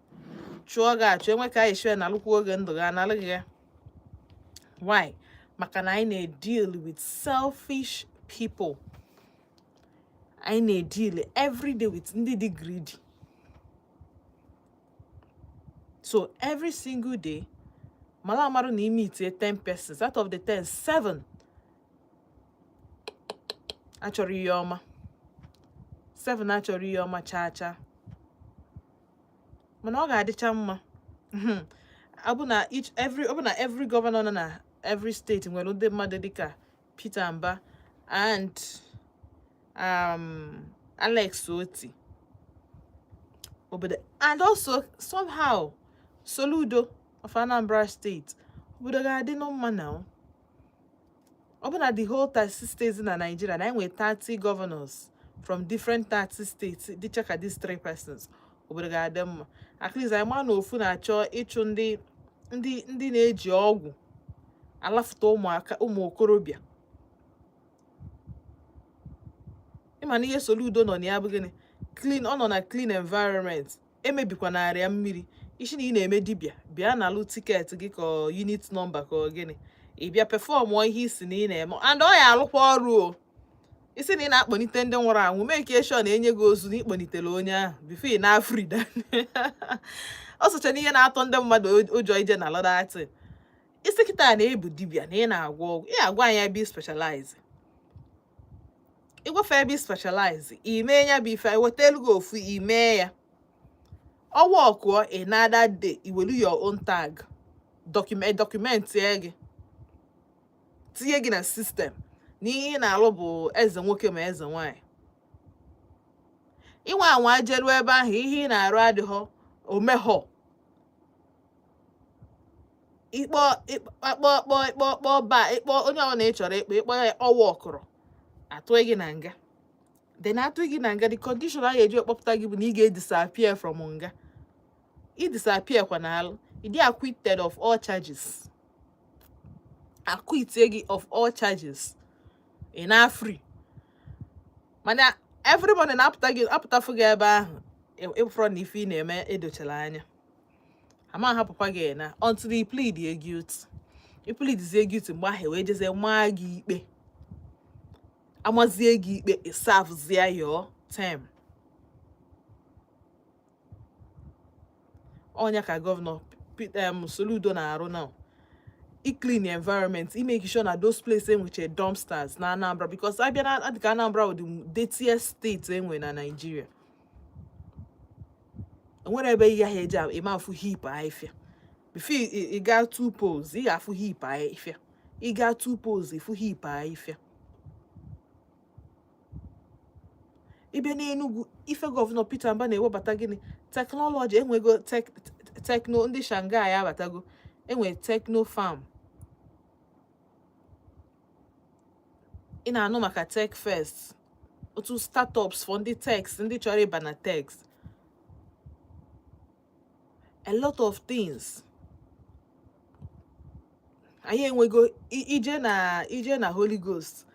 chụọ gị achụ, enwe ka anyị shie na alụkwu oge ndụ gị analụ gị ya. Why? Maka na anyị na-deal with selfish people. Anyị na-deal every day with ndị dị greedy. So every single day, mara amarụ na ime itie 10 persons, out of the 10, 7 achọrọ ihe ọma, 7 achọrọ ihe ọma chaa chaa. Mana ọ ga-adịcha mma ọ bụ na each every ọ bụ na every governor nọ na every state nwere ndị mmadụ dịka Peter Mba and Alex Oti obodo, and also somehow Soludo of Anambra State, obodo ga-adị nụ mma. Na ọ bụ na the whole 30 states na Nigeria, na anyị nwere 30 governors from different 30 states dịcha ka these three persons, obodo ga-adị mma. At least anyị ma na ofu na-achọ ịchụ ndị na-eji ọgwụ alafụta ụmụaka, ụmụ okorobịa. Ịma na ihe Soludo nọ na ya bụ gịnị? Clean. Ọ nọ na clean environment, emebikwanarị ya mmiri. Isi na ị na-eme dibịa, bịa na-alụ ticket gị ka ọ unit number ka ọ gịnị, ị bịa performụọ ihe isi na ị na-eme, and ọ ya alụkwa ọrụ o. Isi na ị na-akpọnite ndị nwụrụ anwụ, mee ka eshọ na-enye gị ozu na ịkpọnitere onye ahụ before ị na-afrida. Ọ socha na ihe na-atọ ndị mmadụ ụjọ ije na lọdatị. Isi kịta na-ebu dibịa na ị na-agwọ ọgwụ, ị agwa anyị ebe ị specialize. Ịgwafe ebe ị specialize, ime ya bụ ife, weta elu gị ofu, ime ya ọwa ọkụọ. Ị na-ada de iwelu your own tag, document gị, tinye gị na system na ihe ị na-alụ bụ eze nwoke ma eze nwanyị. Inwe anwa jeruo ebe ahụ, ihe ị na-arụ adịghọ omeghọ, ịkpọ akpọ kpọ ịkpọ kpọ ba ịkpọ onye ọbụla ị chọrọ ịkpọ, ịkpọ ya, ọwa ọkụrụ atụghị gị na nga. Then atụghị gị na nga, the condition a ga-eji kpọpụta gị bụ na ị ga-edisappear from nga. Ị disappear kwa na alụ, ị dị acquitted of all charges, acquit gị of all charges, ị na free. Mana everybody na-apụta gị, apụtafụ gị ebe ahụ, ịfụrọ na ife ị na-eme edochala anya, ama ahapụkwa gị na until you plead a guilty. You plead guilty, mgbe ahụ wee jezie maa gị ikpe, amazie gị ikpe, ị servezie your term. Ọnya ka Governor Soludo na-arụ now, i clean environment, i make sure na those places enweche dumpsters na Anambra, because abịa na adịka Anambra wụ the dirtiest state enwe na Nigeria. Enwere ebe ị gaghị eje eme afụ heap ahịfịa. Before ị gaa two poles, ị ga-afụ heap ahịfịa. Ị gaa two poles, ịfụ heap ahịfịa. Ịbịa n'Enugu, ife Governor Peter Mba na-ewebata gịnị? Technology. Enwego techno, ndị Shanghai abatago, enwe techno farm. Ị na-anụ maka Tech Fest, otu startups for ndị techs, ndị chọrọ ịba na techs, a lot of things. Anyị enwego ije na Holy Ghost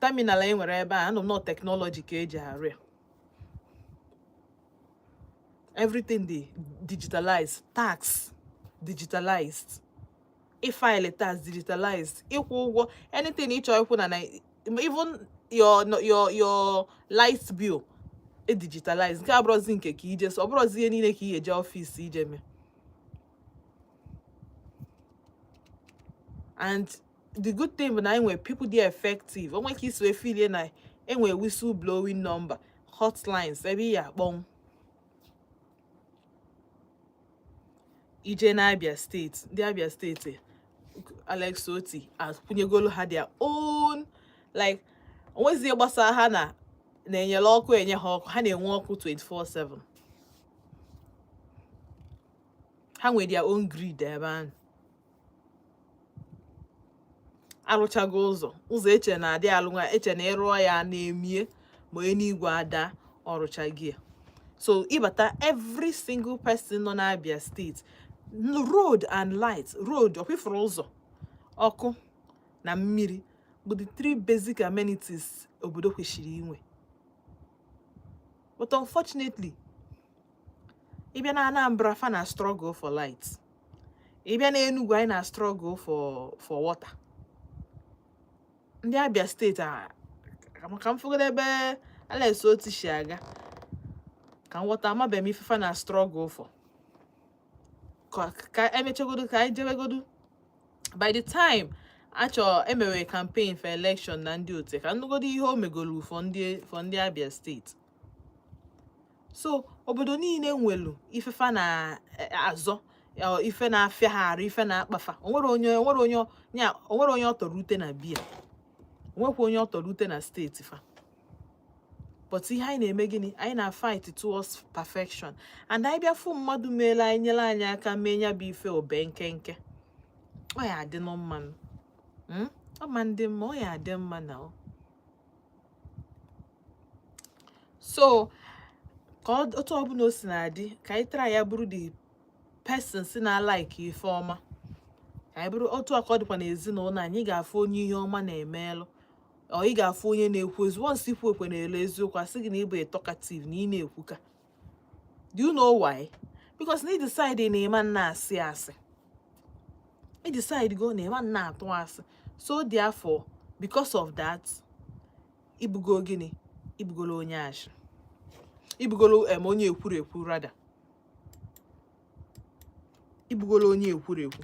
terminal anyị nwere ebe a, anọ m nọ technology ka eji arụ ya. Everything dị digitalized, tax digitalized, ịfile tax digitalized, ịkwụ ụgwọ, anything ị chọrọ ịkwụ na even your light bill e digitalize. Nke abụrụzi nke ka ije so ọ bụrụzi ihe niile ka ị eje office ije mee. And the good thing bụ na anyị nwere people dị effective. O nwere ka isi wee filie na enwere whistle blowing number, hotlines ebe ị ya akpọnwụ. Ije na Abia Steeti, ndị Abia Steeti, Alex Otti akwụnyegolu ha their own, like onwezie gbasara ha na na-enyere ọkụ, enye ha ọkụ, ha na-enwe ọkụ 24/7. Ha nwere their own grid ebe ahụ. Arụchago ụzọ, ụzọ eche na-adị alụ nwa, eche na ịrụọ ya na-emie ma eluigwe ada, ọrụchago ya. So ịbata, every single person nọ n'Abia Steeti, road and light, road, ọkwịfụrụ ụzọ, ọkụ na mmiri bụ the three basic amenities obodo kwesịrị inwe. But unfortunately, ịbịa na Anambra, fa na struggle for light. Ịbịa na Enugu, anyị na struggle for water. Ndị Abia Steeti a, ka m fụgodo ebe Alex Otti si aga, ka m ghọta. Amabeghị m ife fa na struggle for. Ka emechagodo, ka anyị jebegodo. By the time achọ emewe campaign for election na ndị otu, ka nnụgodo ihe o megolu for ndị Abia Steeti. So obodo niile nwelu ifefa na-azọ, ife na-afịa ha arụ, ife na-akpafa. Onwere onye nya, onwere onye ọ tọrọ ute na bia, onwekwa onye ọ tọrọ ute na steeti fa. But ihe anyị na-eme gịnị? Anyị na-fight towards perfection, and anyị bịa fụ mmadụ meela anyị, nyere anyị aka mee ya bụ ife obe nkenke, ọ ya adị nụ mma nụ. Ọ ma ndị mma, ọ ya adị mma na ọ so ka otu ọbụla o si na-adị, ka anyị try ya bụrụ the person si na like ife ọma, ka anyị bụrụ otu a ka ọ dịkwa n'ezinụlọ anyị. Ga-afụ onye ihe ọma na-emelụ, ọ ị ga-afụ onye na-ekwu eziokwu. Once ikwu ekwe na-elu eziokwu, asị gị na ị bụ talkative, na ị na-ekwuka. Do you know why? Because na ị decide na ịma nna asị asị, ị decide go na ịma nna atụ asị. So therefore, because of that, Ibugo gịnị? Ibugolo onye ashị, ibugolo em onye ekwuru ekwu, rada ibugolo onye ekwuru ekwu.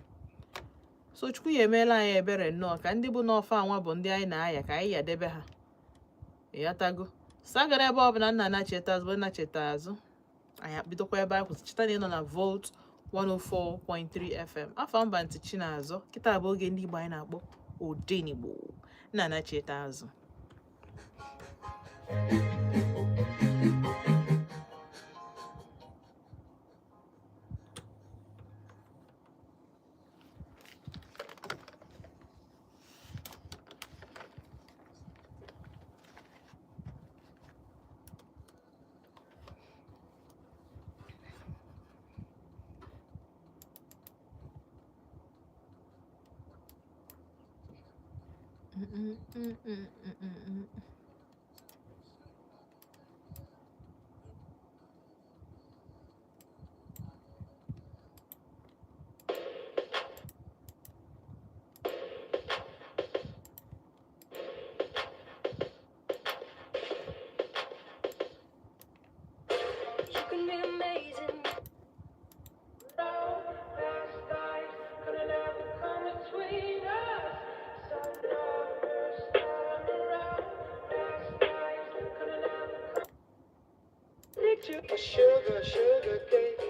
So Chukwu ya emeela anyị ebere nnọọ ka ndị bụ n'ọfa anwa bụ ndị anyị na-aya ka anyị yadebe ha. Ịghọtago? Sagara ebe ọbụla nna na-cheta azụ nna cheta azụ, anyị bidokwa ebe anyị kwụsị. Cheta na ị nọ na Volt 104.3 FM. Afọ mba ntị Chinazọ. Kịta bụ oge ndị Igbo anyị na-akpọ Odenigbo. Nna na-cheta azụ. You can be amazing. A sugar, sugar cake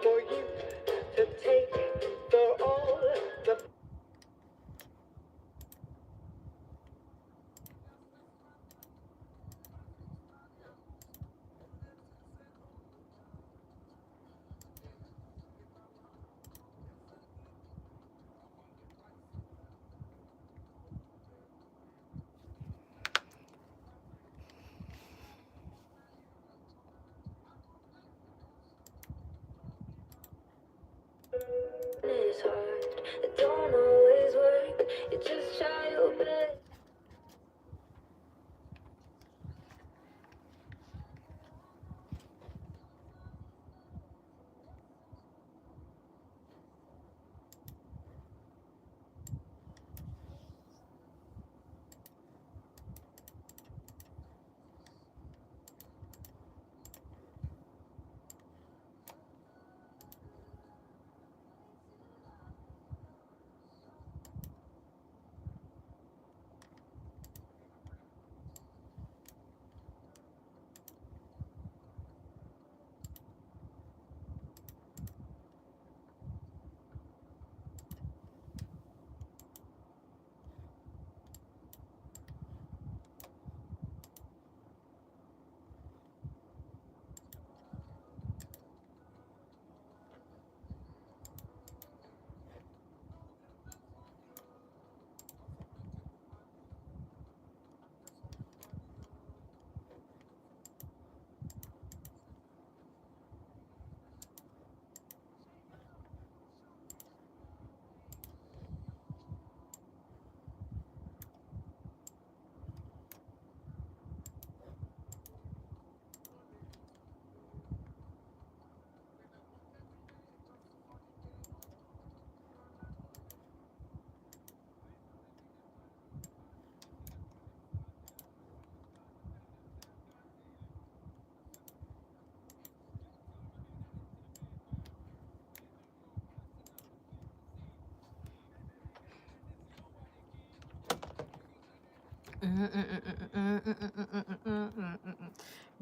for you to take for all the It's hard. It don't always work. You just try your best.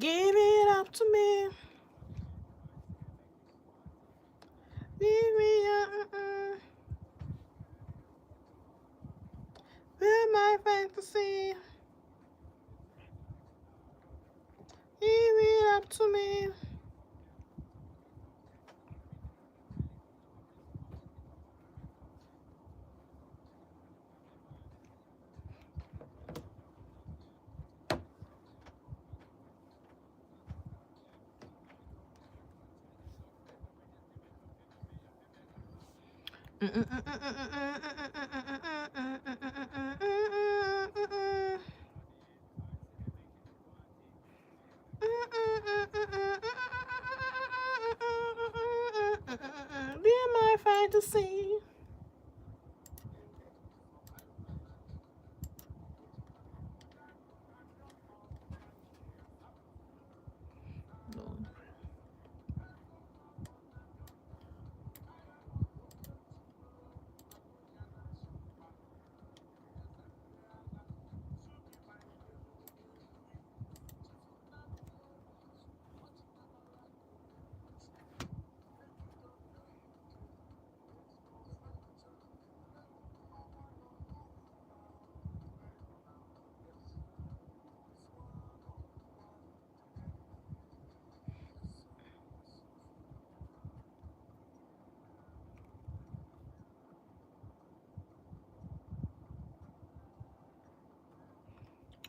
Give it up to me. Give me a Feel my fantasy. Give it up to me. Be my fantasy. Long.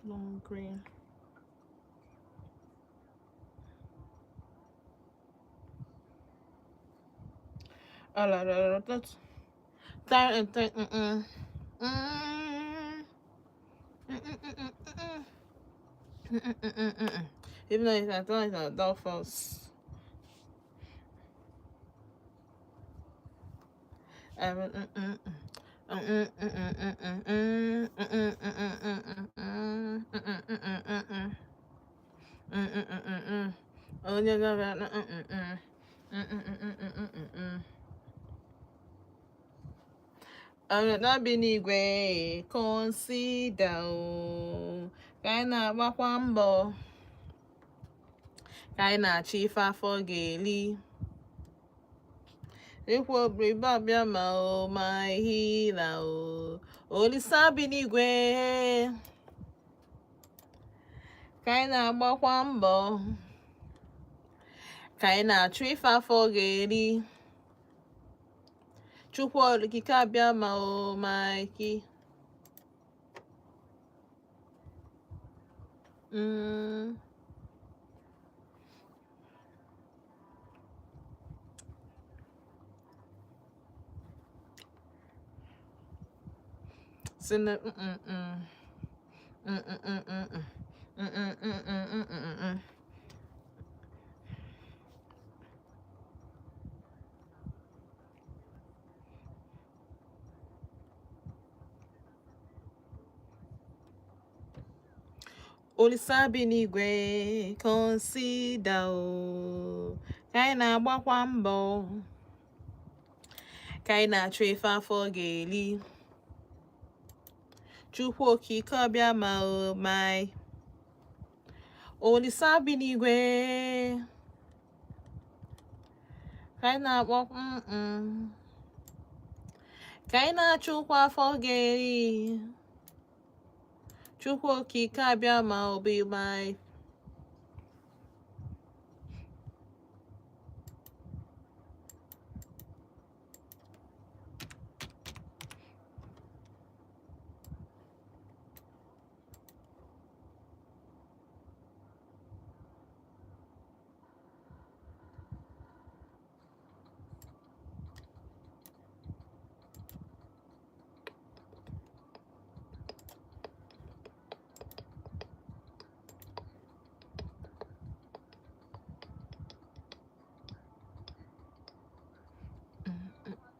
Long green. Ah la la la that's that and that mm mm mm mm mm mm mm mm mm mm mm. Even though it's not it's not Dolphus. Mm mm mm mm mm mm mm mm mm mm mm mm mm mm mm mm mm mm mm mm. Oh yeah, yeah, yeah, mm mm mm mm mm mm mm mm mm mm. Ọnọdụ n'igwe consider o, ka anyị na-agbakwa mbọ, ka anyị na-achọ ife afọ ga-eli. Ikwu obriba bịa ma o ma hila o, Olisa bi n'igwe, ka anyị na-agbakwa mbọ, ka anyị na-achọ ife afọ ga-eri. Chukwu okike abịa ma o ma ki. Mm. Si na mm mm mm mm mm mm mm mm mm mm mm mm mm. Olisa bi n'igwe consider o, ka anyị na-agbakwa mbọ, ka anyị na-achọ ife afọ ga-eli. Chukwu okike ọbịa ma o my Olisa bi n'igwe, ka anyị na-akpọ mm mm, ka anyị na-achụkwa afọ ga-eri. Chukwu okike abịa ma obi my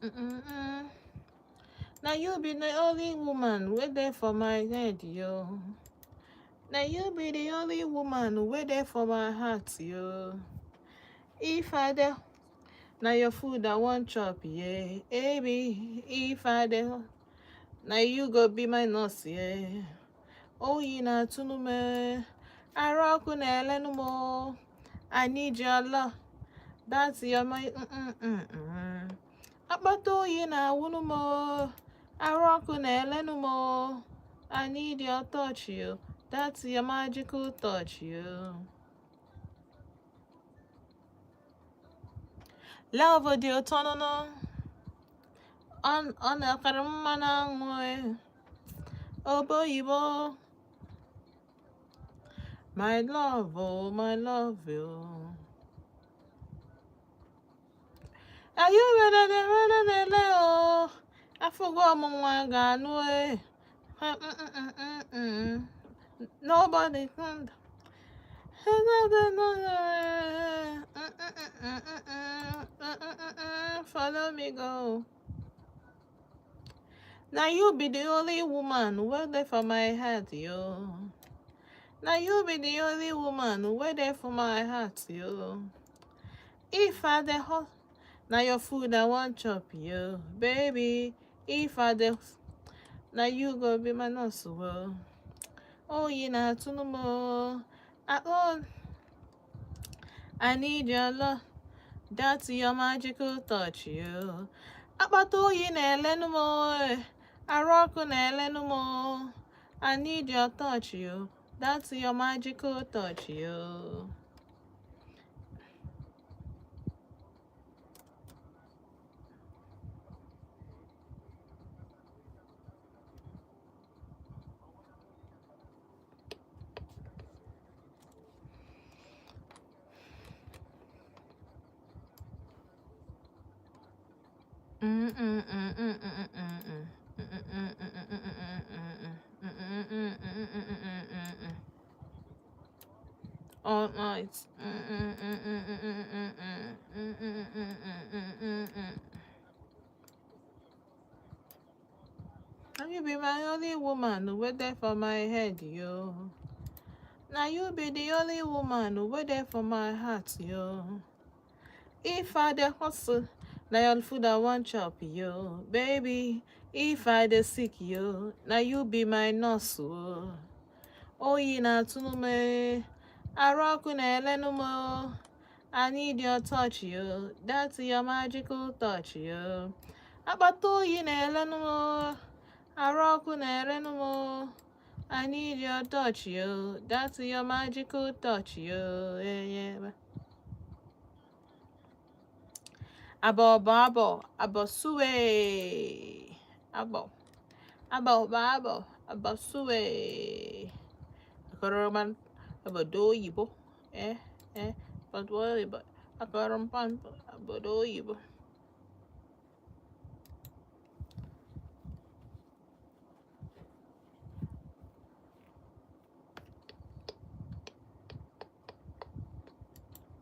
Mm-mm-mm. Now you be the only woman wey dey for my head, yo. Now you be the only woman wey dey for my heart, yo. If I dey, na your food I wan chop, yeah. Baby, if I dey, na you go be my nurse, yeah. Oyi na-atụnụ m, arụ ọkụ na-elenụ m o. I need your love. That's your my mm mm mm. Akpata oyi na-awụnụ m o, arụ ọkụ na-elenụ m o. I need your touch, yo. That's your magical touch, yo. Love dị ụtọ nụnụ. Ọ na-akara mmanụ aṅụ e. Obo oyibo. My love, oh, my love, oh. Are you ready, ready, ready, oh? Afụgo m nwa ga-anụ e. Mm, mm, mm, mm, mm. Nobody can. Follow me go. Now you be the only woman wey dey for my heart, yo. Na you be the only woman wey dey for my heart, yo. If I dey hot, na your food I wan chop, yo. Baby, if I dey, na you go be my nurse, oh. Oyi na-atụnụ m o. Oh, I need your love. That's your magical touch, yo. Akpata oyi na-elenụ m o. Arụ ọkụ na-elenụ m o. I need your touch, yo. That's your magical touch, yo. All night. Now you be my only woman wey dey for my head, yo. Now you be the only woman wey dey for my heart, yo. If I dey hustle, na your food I wan chop, yo. Baby, if I dey sick, yo, na you be my nurse, oh. Oyi na-atụnụ m, arụ ọkụ na-elenụ m o. I need your touch, yo. That's your magical touch, yo. Akpata oyi na-elenụ m o. Arụ ọkụ na-erenụ m o. I need your touch, yo. That's your magical touch, yo. Yeah, yeah. Abo abo abo abo suwe. Abo abo abo abo abo suwe. Akọrọ obodo oyibo. Eh eh. Obodo oyibo. Akọrọ mpa obodo oyibo.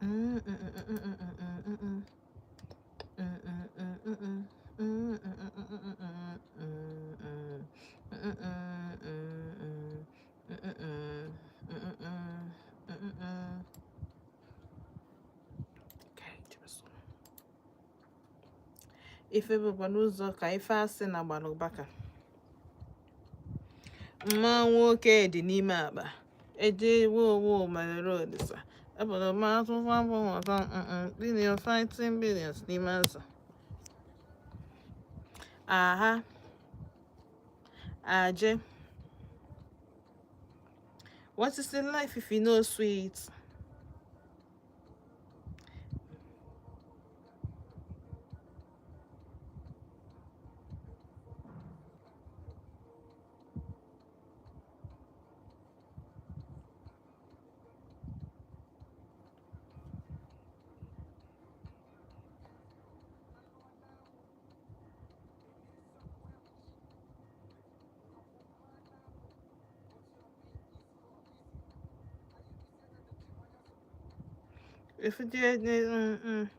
Mm, mm, mm, mm, mm, mm, mm, mm. Mm, mm, mm, mm, mm. Mm, mm, mm, mm, mm, mm, mm, mm. Mm, mm, mm, mm. Mm, mm, mm. Mm, mm, mm. Mm, mm, mm. Okay, Jerusalem. Ife bụkwa n'ụzọ ka ife asị na gbalụbaka. Mma nwoke dị n'ime akpa. Eje wo wo mere odisa. Obodo ma atụkwa mbụ nwata billion fighting billions n'ime azụ. Aha. Aje. What is the life if you no sweet? If you did,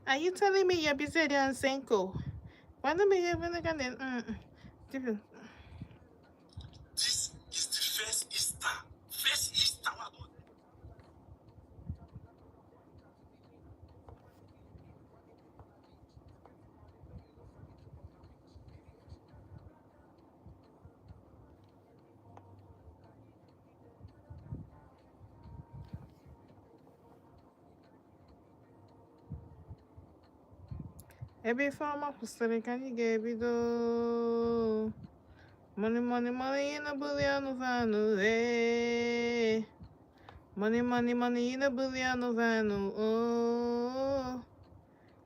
Are you telling me you're busy and single? Why don't we have any kind of different? This is the first Easter. First Easter. wey I don Ebe Ifeọma kwụsịrị ka anyị ga-ebido. Money, money, money in a bullion van, eh. Money, money, money in a bullion van, oh.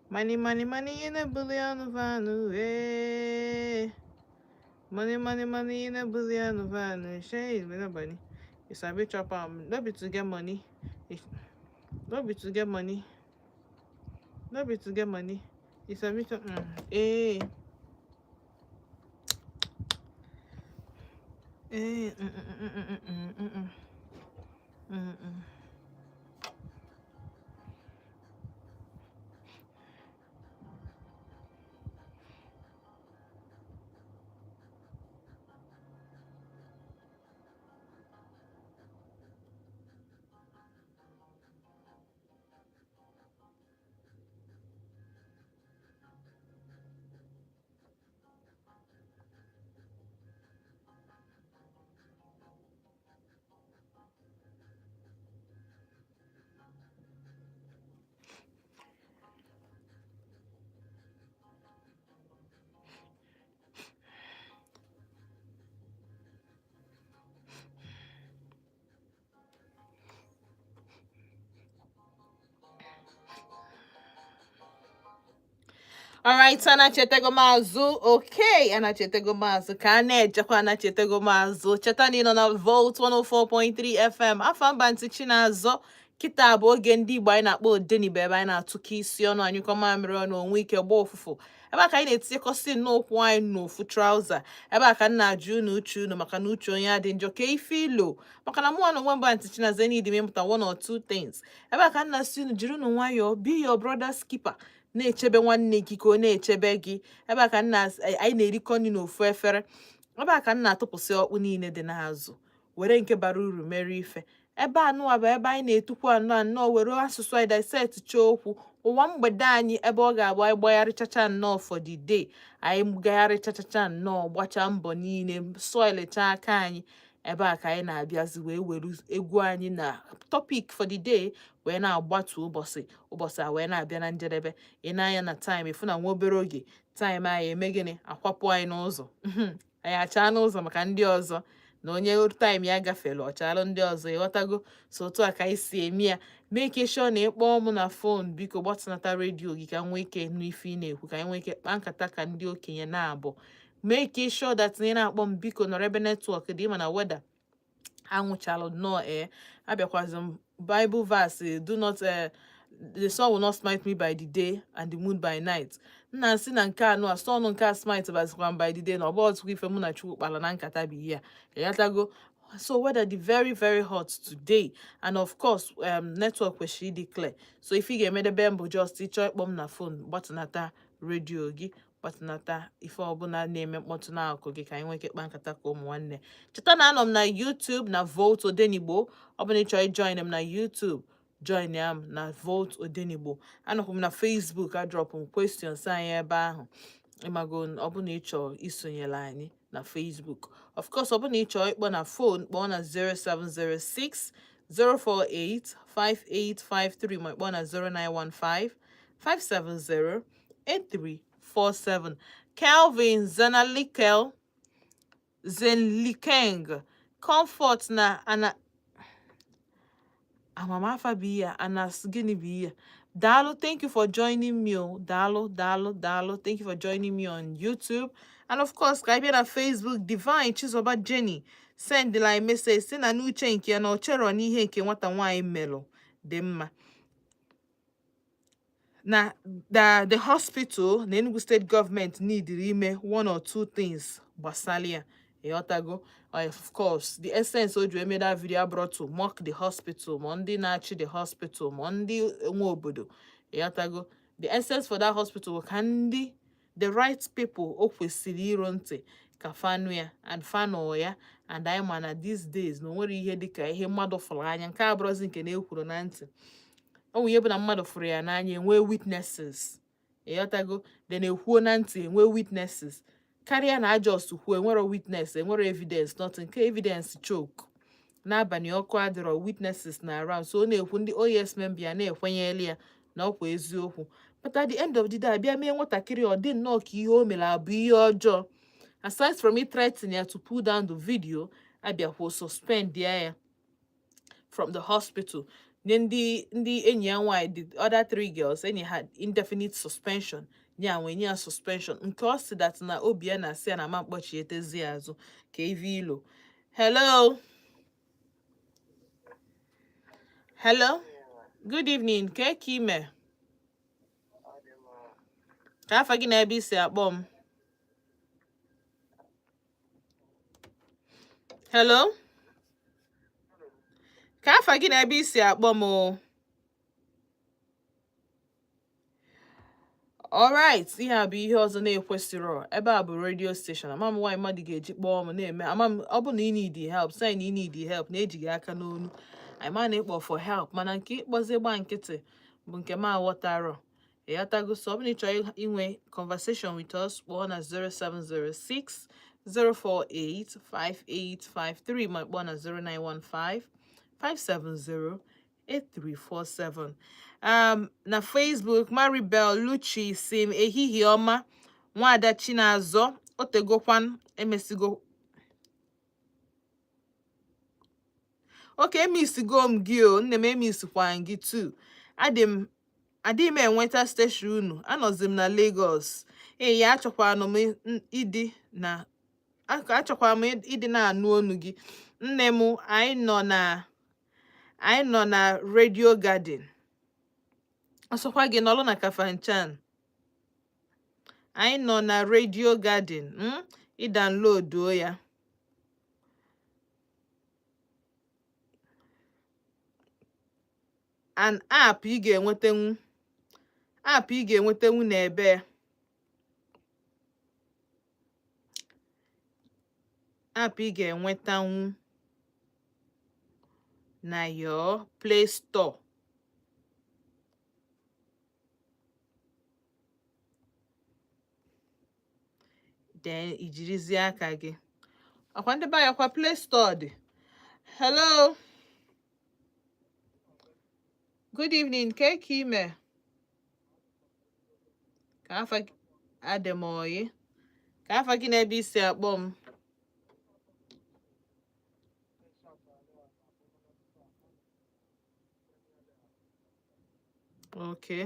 Money, money, money in a bullion van, eh. Money, money, money in a bullion van. Shey, we no money. You sabi chop am. No be to get money. If no be to get money. No be to get money. You sabi chop. Eh. Eh. Mm. Alright, anachetego m azụ. Okay, anachetego m azụ ka a na-ejekwa. Anachetego m azụ. Cheta na ị nọ na Volt 104.3 FM. Afa mba ntị Chinazọ. Kịta bụ oge ndị Igbo anyị na-akpọ Odenigbo, ebe anyị na-atụkọ isi ọnụ, anyụkọ mamịrị ọnụ, onwe ike gbaa ụfụfụ. Ebe a ka anyị na-etinyekọsị nnọọ ụkwụ anyị n'ofu trouser. Ebe a ka m na-ajụ unu uche unu, maka na uche onye adị njọ ka ife ilo, maka na mụnwa na onwe mba ntị Chinazọ need m ịmụta one or two things. Ebe a ka m na-asị unu jiri unu nwayọọ, be your brother's keeper, na-echebe nwanne gị ka ọ na-echebe gị. Ebe a ka nna anyị na-erikọ nri n'ofu efere. Ebe a ka m na-atụpụsị ọkpụ niile dị n'azụ, were nke bara uru mere ife. Ebe anụwa bụ ebe anyị na-etukwu anọ anọ were asụsụ anyị dissect chọọ okwu ụwa mgbede anyị, ebe ọ ga-abụ anyị gbagharịchacha nnọọ for the day, anyị gagharịchachacha nnọọ, gbachaa mbọ niile, soilichaa aka anyị. Ebe a ka anyị na-abịazi wee were egwu anyị na topic for the day wee na-agbatu ụbọchị. Ụbọchị a wee na-abịa na njedebe. Ị na-anya na time, ịfụ na nwa obere oge time anyị eme gịnị? Akwapụ anyị n'ụzọ, anyị achaa n'ụzọ maka ndị ọzọ, na onye time ya gafere, ọ chalụ ndị ọzọ. Ịghọtago? So otu a ka anyị si eme ya. Make sure na ịkpọọ mụ na phone, biko gbatịnata redio gị ka m nwee ike nụ ife ị na-ekwu, ka anyị nwee ike kpaa nkata ka ndị okenye na-abụ. Make sure that na ị na-akpọ m, biko nọrọ ebe network dị. Ịma na weather anwụchalụ nnọọ. Ee, abịakwazi m Bible verse, do not the sun will not smite me by the day and the moon by night. Nna nsị na nke anụ a sun nke a smite bazikwa m by the day, na ọbụ ọtụkwa ife mụ na Chukwu kpara na nkata bụ ihe a. Ịghọtago? So weather dị very very hot today, and of course network kwesịrị ịdị clear. So if ị ga-emedebe mbụ, just ịchọ ịkpọ m na phone, gbatịnata redio gị, gbatịnata ife ọbụla na-eme mkpọtụ n'akụkụ gị, ka anyị nwee ike kpaa nkata ka ụmụ nwanne. Cheta na anọ m na YouTube na Volt Odenigbo. Ọ bụ na ị chọrọ ijoin m na YouTube, join ya m na Volt Odenigbo. Anọkwa m na Facebook, adrop m questions anyị ebe ahụ. Ịmago, ọ bụ na ị chọọ isonyere anyị na Facebook. Of course, ọ bụ na ị chọọ ịkpọ na phone, kpọọ na 0706 048 5853, ma kpọọ na 0915 570 8347. Kelvin Zanalikel Zenlikeng Comfort na ana amamafa bụ ihe anas gịnị bụ ihe. Daalụ, thank you for joining me o. Daalụ, daalụ, daalụ. Thank you for joining me on YouTube. And of course, ka anyị bịa na Facebook, Divine Chizoba Jenny sendịla anyị message, si na n'uche nke ya na ọ chọrọ n'ihe nke nwata nwaanyị melụ dị mma, na the hospital na Enugu State Government neediri ime one or two things gbasara ya. Ịghọtago? Of course, the essence o ji eme that video abụrụ to mock the hospital, ma ndị na-achị the hospital, ma ndị nwe obodo. Ịghọtago? The essence for that hospital bụ ka ndị the right people o kwesịrị iru ntị ka fanụ ya, and fanụ ya. And anyị ma na these days na o nwere ihe dịka ihe mmadụ fụrụ anya nke abụrụzi nke na-ekwuru na ntị. O nwere ihe bụ na mmadụ fụrụ ya n'anya, enwee witnesses. Ịghọtago? Then ekwuo na ntị, enwee witnesses, karịa na just kwuo, enwero witness, enwero evidence, nothing. Nke evidence choke n'abalị, ọkụ adịrọ, witnesses na around. So ọ na-ekwu, ndị OS member ya na-ekwenyeli ya na ọkwa eziokwu, but at the end of the day, abịa mee nwatakịrị ọ dị nnọọ ka ihe o mere abụ ihe ọjọọ. Aside from it threatening ya to pull down the video, abịakwuo suspend ya from the hospital, nye ndị enyi ya nwaanyị, the other three girls, enyi ha indefinite suspension, nye nwe nye ya suspension nke ọ sị that na obi ya na-asị ya na ama mkpọchietezi ya azụ ka ive ilo. Hello, hello, good evening. Ka ka ime? Ka afa gị na ebe isi akpọ m? Hello, ka afa gị na ebe isi akpọ m o? Alright, ihe a bụ ihe ọzọ na-ekwesịrọ. Ebe a bụ radio station. Ama m nwaanyị mmadụ ga-eji kpọọ m na-eme. Ama m, ọ bụ na ị need help, sị na ị need help, na-ejighị aka n'onu. Anyị ma na ịkpọ for help, mana nke ịkpọzi gba nkịtị bụ nke m aghọtarọ. Ịghọtago? So ọ bụ na ị chọrọ inwe conversation with us, kpọọ na 0706 048 5853, ma kpọọ na 0915 570 8347. Na Facebook, Maribel Luchi si m ehihie ọma, Nwaada Chinazọ, otegokwan emesigo. Oke emisigo m gị o, nne m, emisikwa gị too. Adị m Adịghị m enweta station unu. Anọzi m na Lagos. Ee ya, achọkwanụ m ịdị na achọkwa m ịdị na-anụ onu gị, nne m. Anyị nọ na Radio Garden. Ọsọkwa gị nọlụ na Kafanchan, anyị nọ na Radio Garden. Ị downloaduo ya. An app ị ga-enwetenwu, app ị ga-enwetenwu n'ebe app ị ga-enwetanwu na your Play Store. Then i jirizie aka gị ọkwa ndị be anyị, ọkwa Play Store dị. Hello, good evening. Ke ka ime? Ka afa gị? Adị m oyi. Ka afa gị n'ebe i si akpọ m? Okay.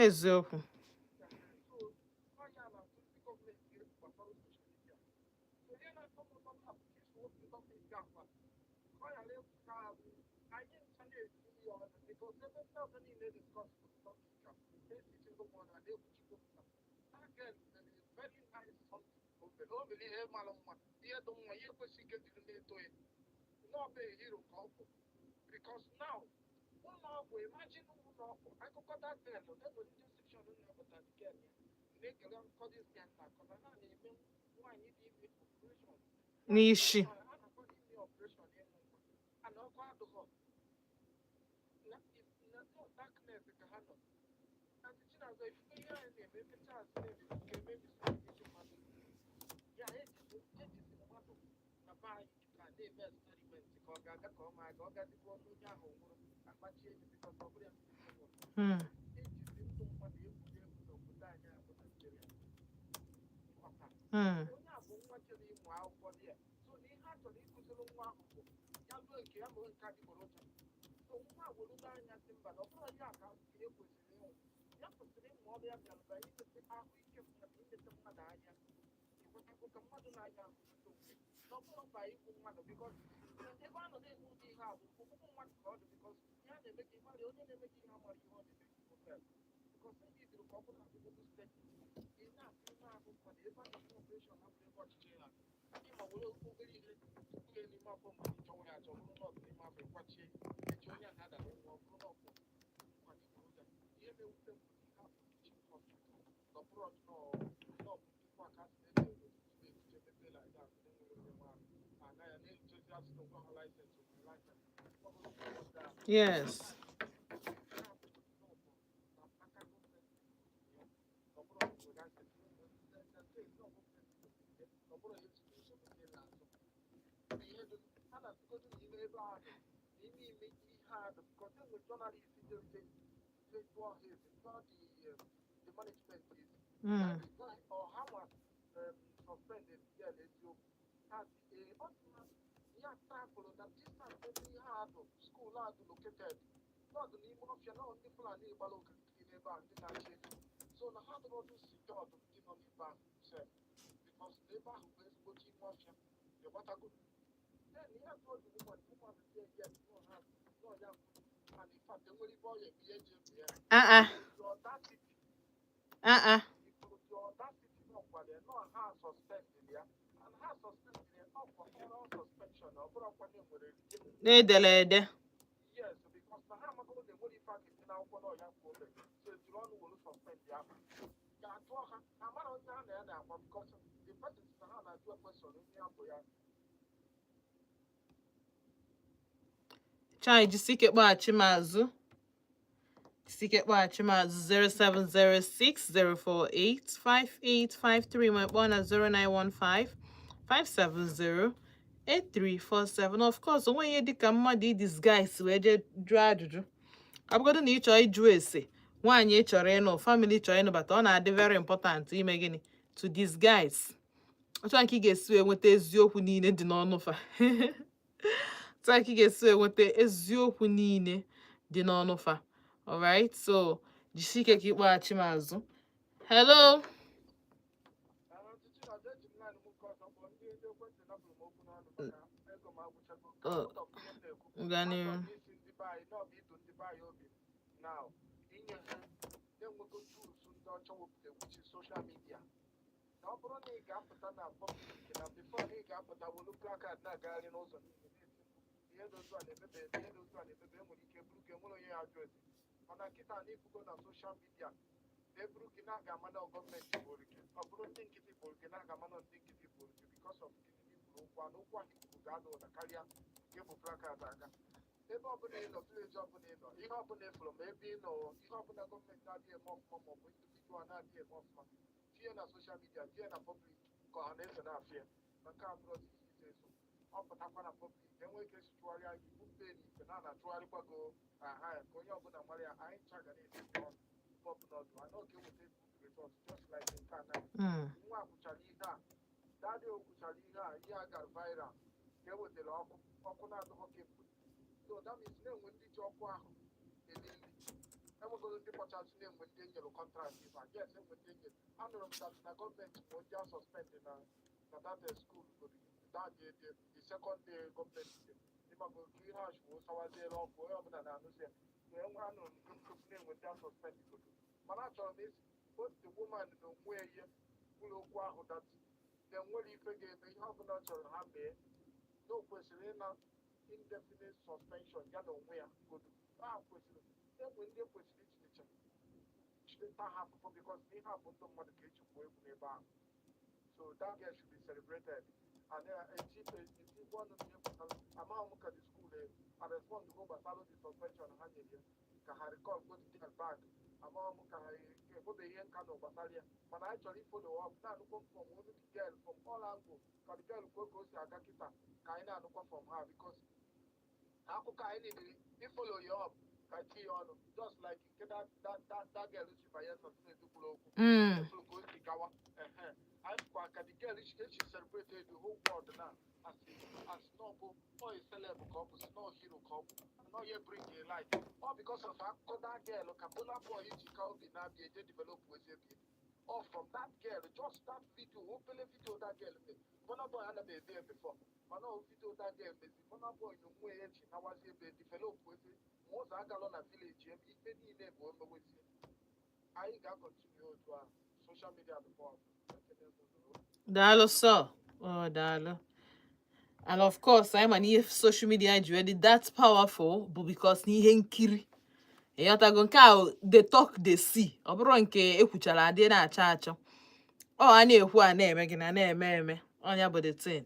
Eziokwu. N'isi. Yes. Ihe a dị because enwe journalist je jụọ ha ese, jụọ the management ese. Ọha nwa suspended girl eziokwu? Ha si ee. Ọ sị na ya travel na distance ebe ihe a dụ, school a dị located nọdụ n'ime ọfịa, na ndị Fulani gbara okirikiri n'ebe a, ndị na-achị efi, so na ha dụrọdụ secured ndị nọ n'ebe ahụ sef, because n'ebe ahụ bụ ezigbote ime ọfịa, ịghọtago? Then ya jụọ the woman, the woman say yes, no, ha no ya, and in fact enwere ibe ọya ebe ihe eji ebi ya. Ah ah. The audacity. Ah ah. The audacity nọ kwara nọ. Ha suspend ya, and ha suspend ya ọ for oral suspension, ọ bụrụkwa na enwere written. Na-edere ede. Yes, because na ha amago na enwere ife a ga-esi n'akwụkwọ na ọya kwuo ome, so ejiri ọnụ were suspend ya. Ga-atụọ ha, ha mara onye ha na ya na-agba, because the person si na ha na-ajụ question onye ya bụ ya. Chai, jisike kpọghachi m azụ. Jisike kpọghachi m azụ 07060485853, ma kpọọ na 09155708347. Of course, onwe ihe dịka mmadụ i disguise wee jee jụọ ajụjụ. Ọ bụgodu na ị chọọ ịjụ ese nwaanyị ị chọrọ ịnụ, family chọrọ ịnụbata, ọ na-adị very important ime gịnị? To disguise. Otu a ka ị ga-esi wee nweta eziokwu niile dị n'ọnụ fa. Otu a ka ị ga-esi wee nweta eziokwu niile dị n'ọnụ fa. Alright, so jisie ike ka ịkpọghachi m azụ. Hello. Ọchịchị na eji m naanị m nke ọzọ kpọọ ndị ekwentị napụrụ m okwu n'ọnụ maka ego m agwụchago. Oh, Out of ihe m na-ekwu, gaa n'ihu. achọrọ m isi ndị be anyị na ọ bụ idu ndị be anyị obi now, inye ha na-enwego tools ndị ọcha wepụta, which is social media, na ọ bụrụ na ị ga-apụta na public, na before na ị ga-apụta welu placard na-agagharị n'ụzọ niile na-eti mkpu ihe dị otu a na-emebe, ihe dị otu a na-emebe, enwere ike buru gị, enwere onye ya ajụ ese. Mana kịta na ifugo na social media na-eburu gị, na-aga ama na gọọmenti bụrụ gị, ọ bụrụ ndị nkịtị bụrụ gị, na-aga ama na ndị nkịtị bụrụ gị because of gịnị? Ikwuru okwu a na okwu ahụ ikwuru ga-ada ụda karịa nke bụ placard aga ebe ọbụla ị nọ, village ọbụla ị nọ, ihe ọbụla ị fụrụ, ma ebe ị nọ, ihe ọbụla gọọmenti na-adịghị eme ọfụma maọbụ individual na-adịghị eme ọfụma, tinye na social media, tinye na public, ka ọha na eze na-afịa. Na nke a bụrụ ọchịchị iso eso, ọ pụtakwa na public, enwee ka esi chụgharịa gị bupee n'ite na na-achụgharịkwa gị aha ya, ka onye ọbụla mara ya. Anyị ncha ga na-esi ọnụ ebe ọbụla ọdụ anyị ọ ga-eweta good result, just like nke a na nwa kwuchara ihe a, daddy o kwuchara ihe a, ihe a gara viral ka e wetara ọkụ, ọkụ na-adịghị kemgbe. So that means na-enwe ndị ji ọkụ ahụ eri nri, enwegoro ndị kpọchasị, na-enwe ndị enyere contract ife a. Yes, enwe ndị enyere. Anụrụ m that na gọọmenti ma ndị a suspend na that school goro that the second day gọọmenti dị ịmago ka ihe a chụrụ sawaziere ọkụ, onye ọbụla na-anụzi ya. So enwe, anụrụ m kumkum na-enwe ndị a suspend godo. Mana achọrọ m isi both the woman na onwe ya ihe kwuru okwu ahụ that na enwere ife ga-eme, ihe ọbụla ọ chọrọ ha mee, na o kwesịrị ịna indefinite suspension ya na onwe ya godo. Ha kwesịrị enwe ndị kwesịrị itinyecha chịta ha afụfụ, because ihe a bụ ndụ mmadụ ka eji gwuo egwu n'ebe ahụ. So that girl should be celebrated and etikwa ọnụ n'ihe gbasara. Amaghị m ka the school a respond go gbasara the suspension ha nyere ya, ka ha recall go the girl back. Amaghị m ka ha ekwebe ihe nka na gbasara ya, mana anyị chọrọ ifollow up, na-anụkwa from olu the girl from all angle, ka the girl kwuo ka o si aga kịta, ka anyị na-anụkwa from her, because akụkọ anyị niile ifollow ya up, ka tinye ya ọnụ, just like nke that girl si Bayelsa State kwuru okwu. Efuru ka o si gawa ehe, anyị fụkwa ka the girl echi celebrate the whole world na as no bụ ọ celeb ka ọ bụ, si no hero ka ọ bụ, no ye bring a light, all because of akụkọ that girl ka Burna Boy ji ka obi na-abịa eje develop wezi ebi. All from that girl, just that video, obele video that girl made. Burna Boy anaghị ebe ya before, mana ọ video that girl mezi, Burna Boy na onwe ya echi nawazi ebe develop wezi ma ụzọ agalọ na village ebe ife niile bụ omewezie. Anyị ga-acontinue otu ahụ. Social media dị powerful. Ekene m unu. Daalụ sọ. Oh, daalụ. And of course, anyị ma na ihe social media ji wee dị that powerful bụ because na ihe nkiri, ịghọtago? Nke a they talk, they see. Ọ bụrụ nke ekwuchara adị na-achọ achọ, ọ a na-ekwu, a na-eme gị na na-eme eme ọnya bụ the thing.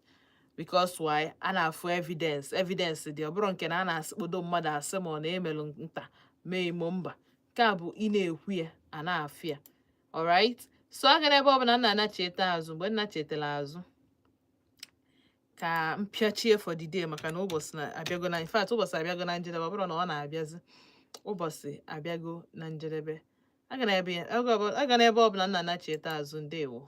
Because why? A na-afụ evidence, evidence dị. Ọ bụrụ nke na a na-asịkpodo mmadụ asị ma ọ na-emelụ nta mee imo mba, nke a bụ ị na-ekwu ya, a na-afụ ya. Alright, so aga n'ebe ọ bụla nna anacheta azụ, mgbe nna chetara azụ ka Ka m pịachie for the day, maka na ụbọchị na-abịago na, in fact, ụbọchị abịago na njedebe. Ọ bụrụ na ọ na-abịazi, ụbọchị abịago na njedebe. Aga n'ebe ọbụla nna na-cheta azụ. Ndewo.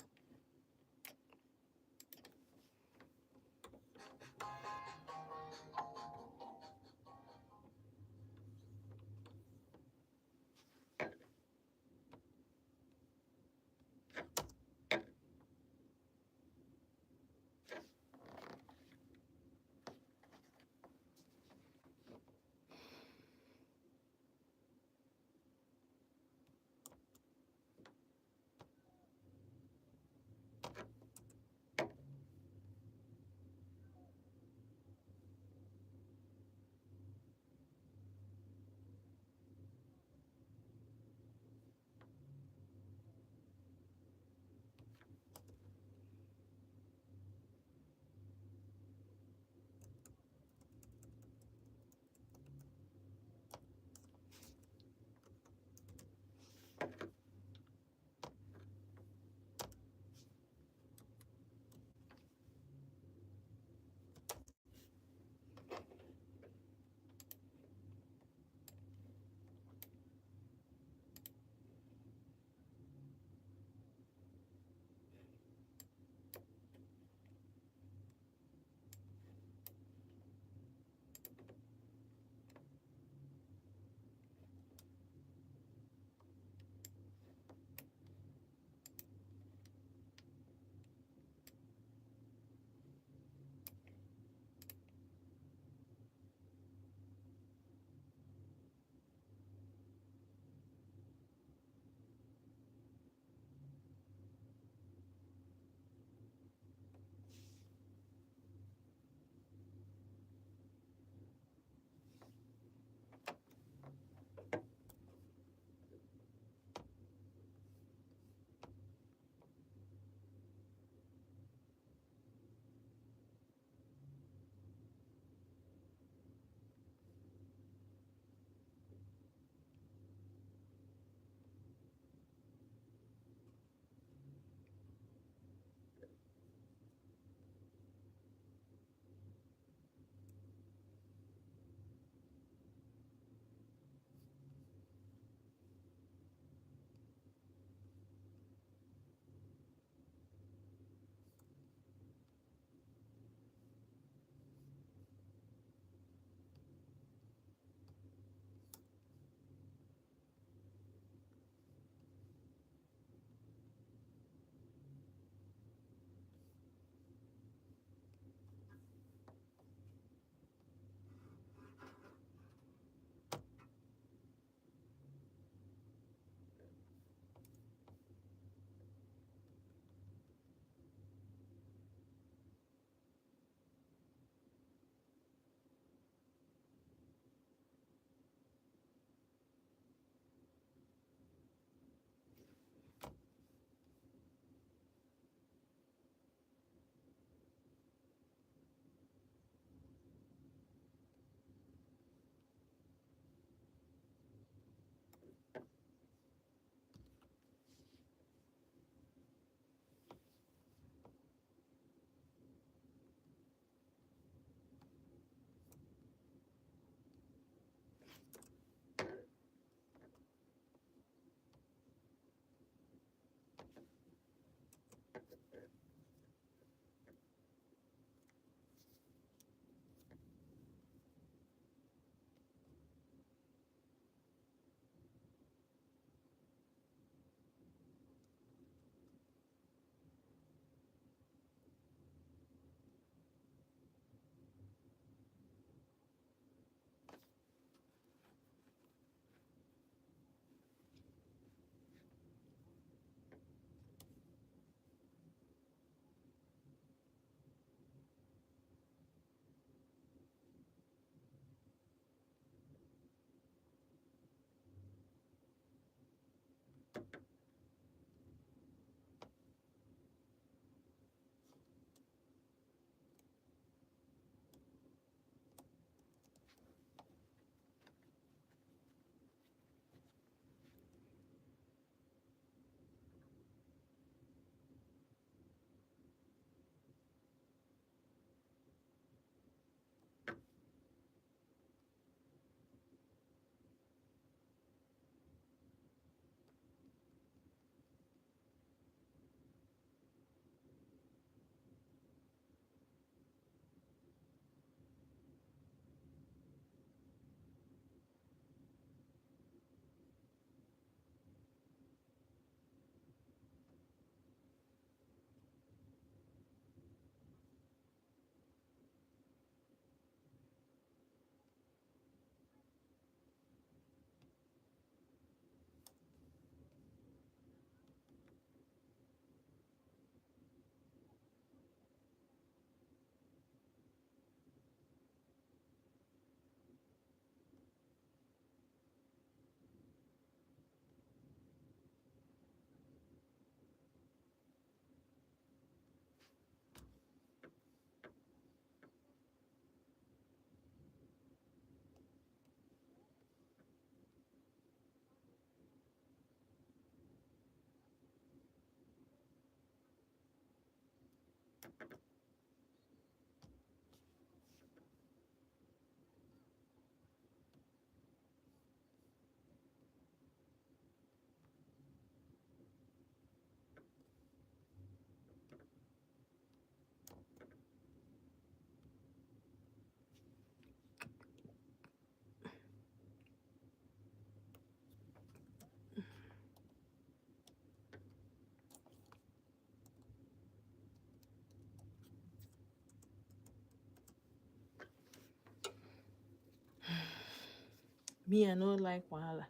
Me, I no like wahala.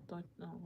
Don't know.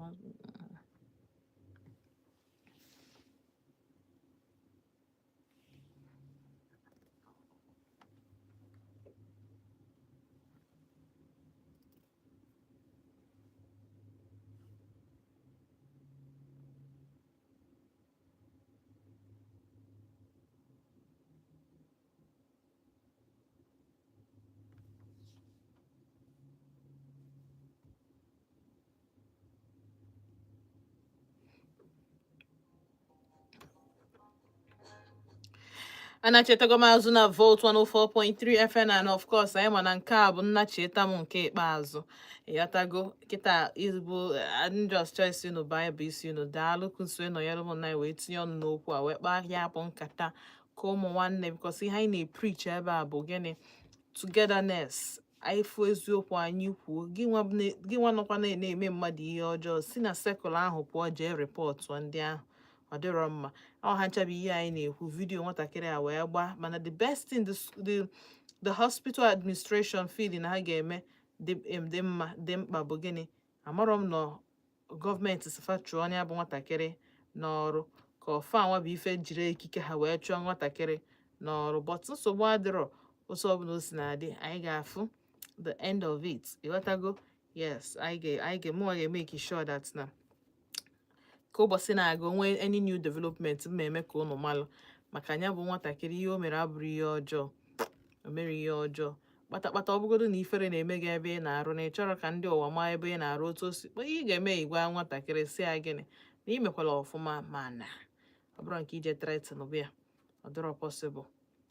Anachetago m azụ na Volt 104.3 FM, and of course anyị ma na nke a bụ nnacheta m nke ikpeazụ. Ịghọtago kịta izugbo just choice unu Baịbụl isi unu. Daalụ kụsue nọnyere m na wee tinye ọnụ n'okwu a, wee kpaa ya bụ nkata ka ụmụ nwanne, because ihe anyị na-epreach ebe a bụ gịnị? Togetherness. Anyị fụ eziokwu, anyị kwuo. Gị nwa nọkwa na-eme mmadụ ihe ọjọọ, si na circle ahụ pụọ, jee report ndị ahụ. Ọ dịrọ mma. Ọ ha ncha bụ ihe anyị na-ekwu. Video nwatakịrị a wee gbaa, mana the best thing the hospital administration feel na ha ga-eme dị mma, dị mkpa bụ gịnị? Amarọ m nọ gọọmenti sifa chụọ onye bụ nwatakịrị n'ọrụ, ka ọfa nwa bụ ife jiri ekike ha wee chụọ nwatakịrị n'ọrụ. But nsogbu adịrọ. Otu ọbụla o si na-adị, anyị ga-afụ the end of it. Ịghọtago? Yes, anyị ga mụnwa ga-emeke sure that na ka ụbọchị na-aga, onwe any new development m eme ka unu malụ. Maka ya bụ nwatakịrị, ihe o mere abụrụ ihe ọjọọ. O mere ihe ọjọọ kpatakpata. Ọ bụgodo na ifere na-eme gị ebe ị na-arụ, na ị chọrọ ka ndị ụwa maa ebe ị na-arụ, otu o si ihe ị ga-eme, igwa nwatakịrị si ya gịnị? Na ị mekwala ọfụma, mana ọ bụrụ nke ije threaten bụ ya, ọ dịrọ possible.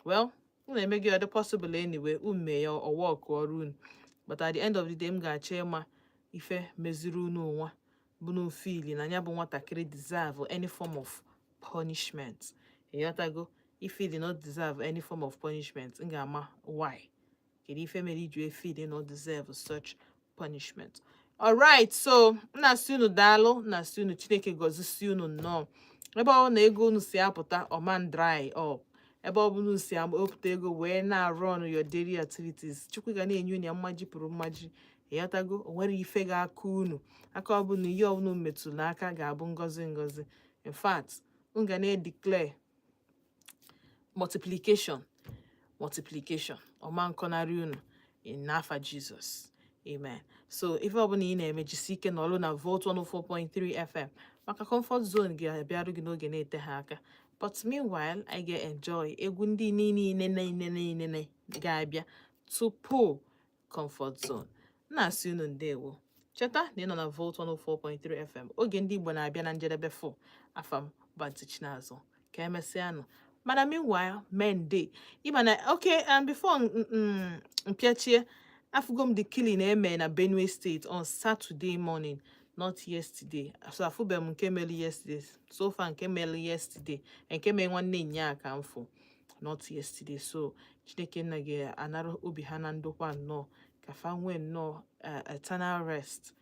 Well, unu eme gị ọ dị possible. Anyway, unu mee ya, ọ work ọrụ unu. But at the end of the day, m ga-achọ ịma ife meziri unu nwa bụ na feel na ya bụ nwatakịrị deserve any form of punishment. Ịghọtago? If he did not deserve any form of punishment, m ga-ama why. Kedu ife mere iji feel not deserve such punishment? Alright, so m na-asị unu daalụ, na-asị unu Chineke gọzisi unu nnọọ. Ebe ọ na ego unu si apụta, ọman dry up. Ebe ọ bụla unu si ewepụta ego wee na-arụ ọnụ your daily activities, Chukwu ga na-enye unu ya mmaji pụrụ mmaji. Ịghọtago? O nwere ife ga-aka unu aka. Ọbụla ihe ọbụla unu metụrụ n'aka ga-abụ ngọzi ngọzi. In fact, unu ga na-edeclare multiplication, multiplication. Ọma nkọnarị unu in n'afa Jizọs, amen. So ife ọbụla ị na-eme, jisi ike n'ọlụ na Volt 104.3 FM, maka Comfort Zone ga-abịarụ gị n'oge na-ete ha aka. But meanwhile, anyị ga-enjoy egwu ndị niile niile niile ga-abịa tupu Comfort Zone. Na-asị unu ndewo. Cheta na ị nọ na Volt 104.3 FM, oge ndị Igbo na-abịa na njedebe. Fụ afa m Banti Chinazụ. Ka emesịanụ. Mana meanwhile, men day ịma na okay. And before mpịachie, afụgo m the killing eme na Benue State on Saturday morning, not yesterday. So afụbeghị m nke mere yesterday. So far, nke mere yesterday, nke mere nwanne nyaa ka m fụ, not yesterday. So Chineke nna ga-anara obi ha na ndokwa nnọọ, ka fa nwee nnọọ eternal rest,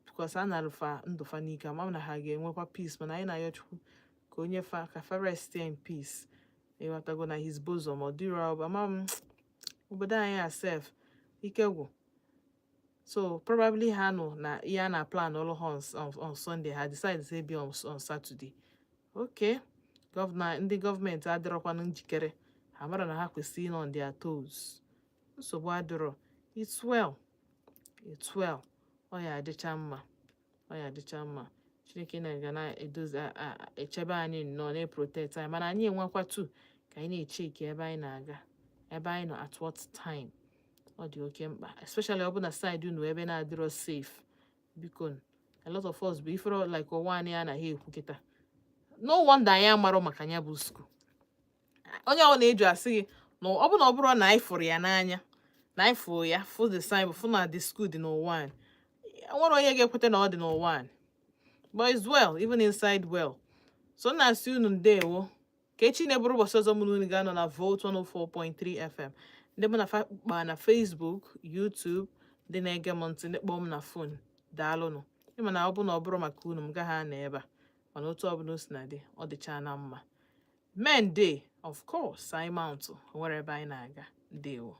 because a narụfa ndụ fa n'ike. Ama m na ha ga-enwekwa peace, mana anyị na-ayọ Chukwu ka onye fa ka fa rest in peace. Ịghọtago? Na his bosom. Ọ dịrọ. Ama m obodo anyị a sef, ike gwụ. So probably ha nọ na ihe a na plan ọlụ ha on Sunday, ha decide say be on Saturday. Okay, governor, ndị gọọmenti adịrọkwanụ njikere. Ha mara na ha kwesịrị ịnọ on their toes. Nsogbu adịrọ. It's well, it's well. Ọ ya adịcha mma, ọ ya adịcha mma. Chineke na ga na-edozi echebe anyị nnọọ, na-eprotect anyị. Mana anyị enwekwa tu ka anyị na-echeki ebe anyị na-aga, ebe anyị nọ, at what time. Ọ dị oke mkpa, especially ọ bụ na side unu ebe na-adịrọ safe. Biko, a lot of us bụ ifere like ụwa anyị anaghị ekwu kịta. No wonder anyị amarọ maka ya bụ school. Onye ọ na-eju asị gị na ọ bụ na ọ bụrụ na anyị fụrụ ya n'anya, na anyị fụrụ ya, fụ the sign, fụ na the school dị n'ụwa anyị, nwere onye ga-ekweta na ọ dị n'ụwa anyị. But it's well, even inside well. So m na-asị unu ndewo. Ka echi na-eburu ụbọchị ọzọ mụ na unu ga-anọ na Volt 104.3 FM. Ndị mụ na fa kpaa na Facebook, YouTube, ndị na-ege m ntị, ndị kpọọ m na phone, daalụnụ. Ịma na ọ bụ na ọ bụrụ maka unu, m gaghị anọ ebe a. Mana otu ọbụla o si na dị, ọ dịcha na mma. Men day, of course, anyị mount o nwere ebe anyị na-aga. Ndewo.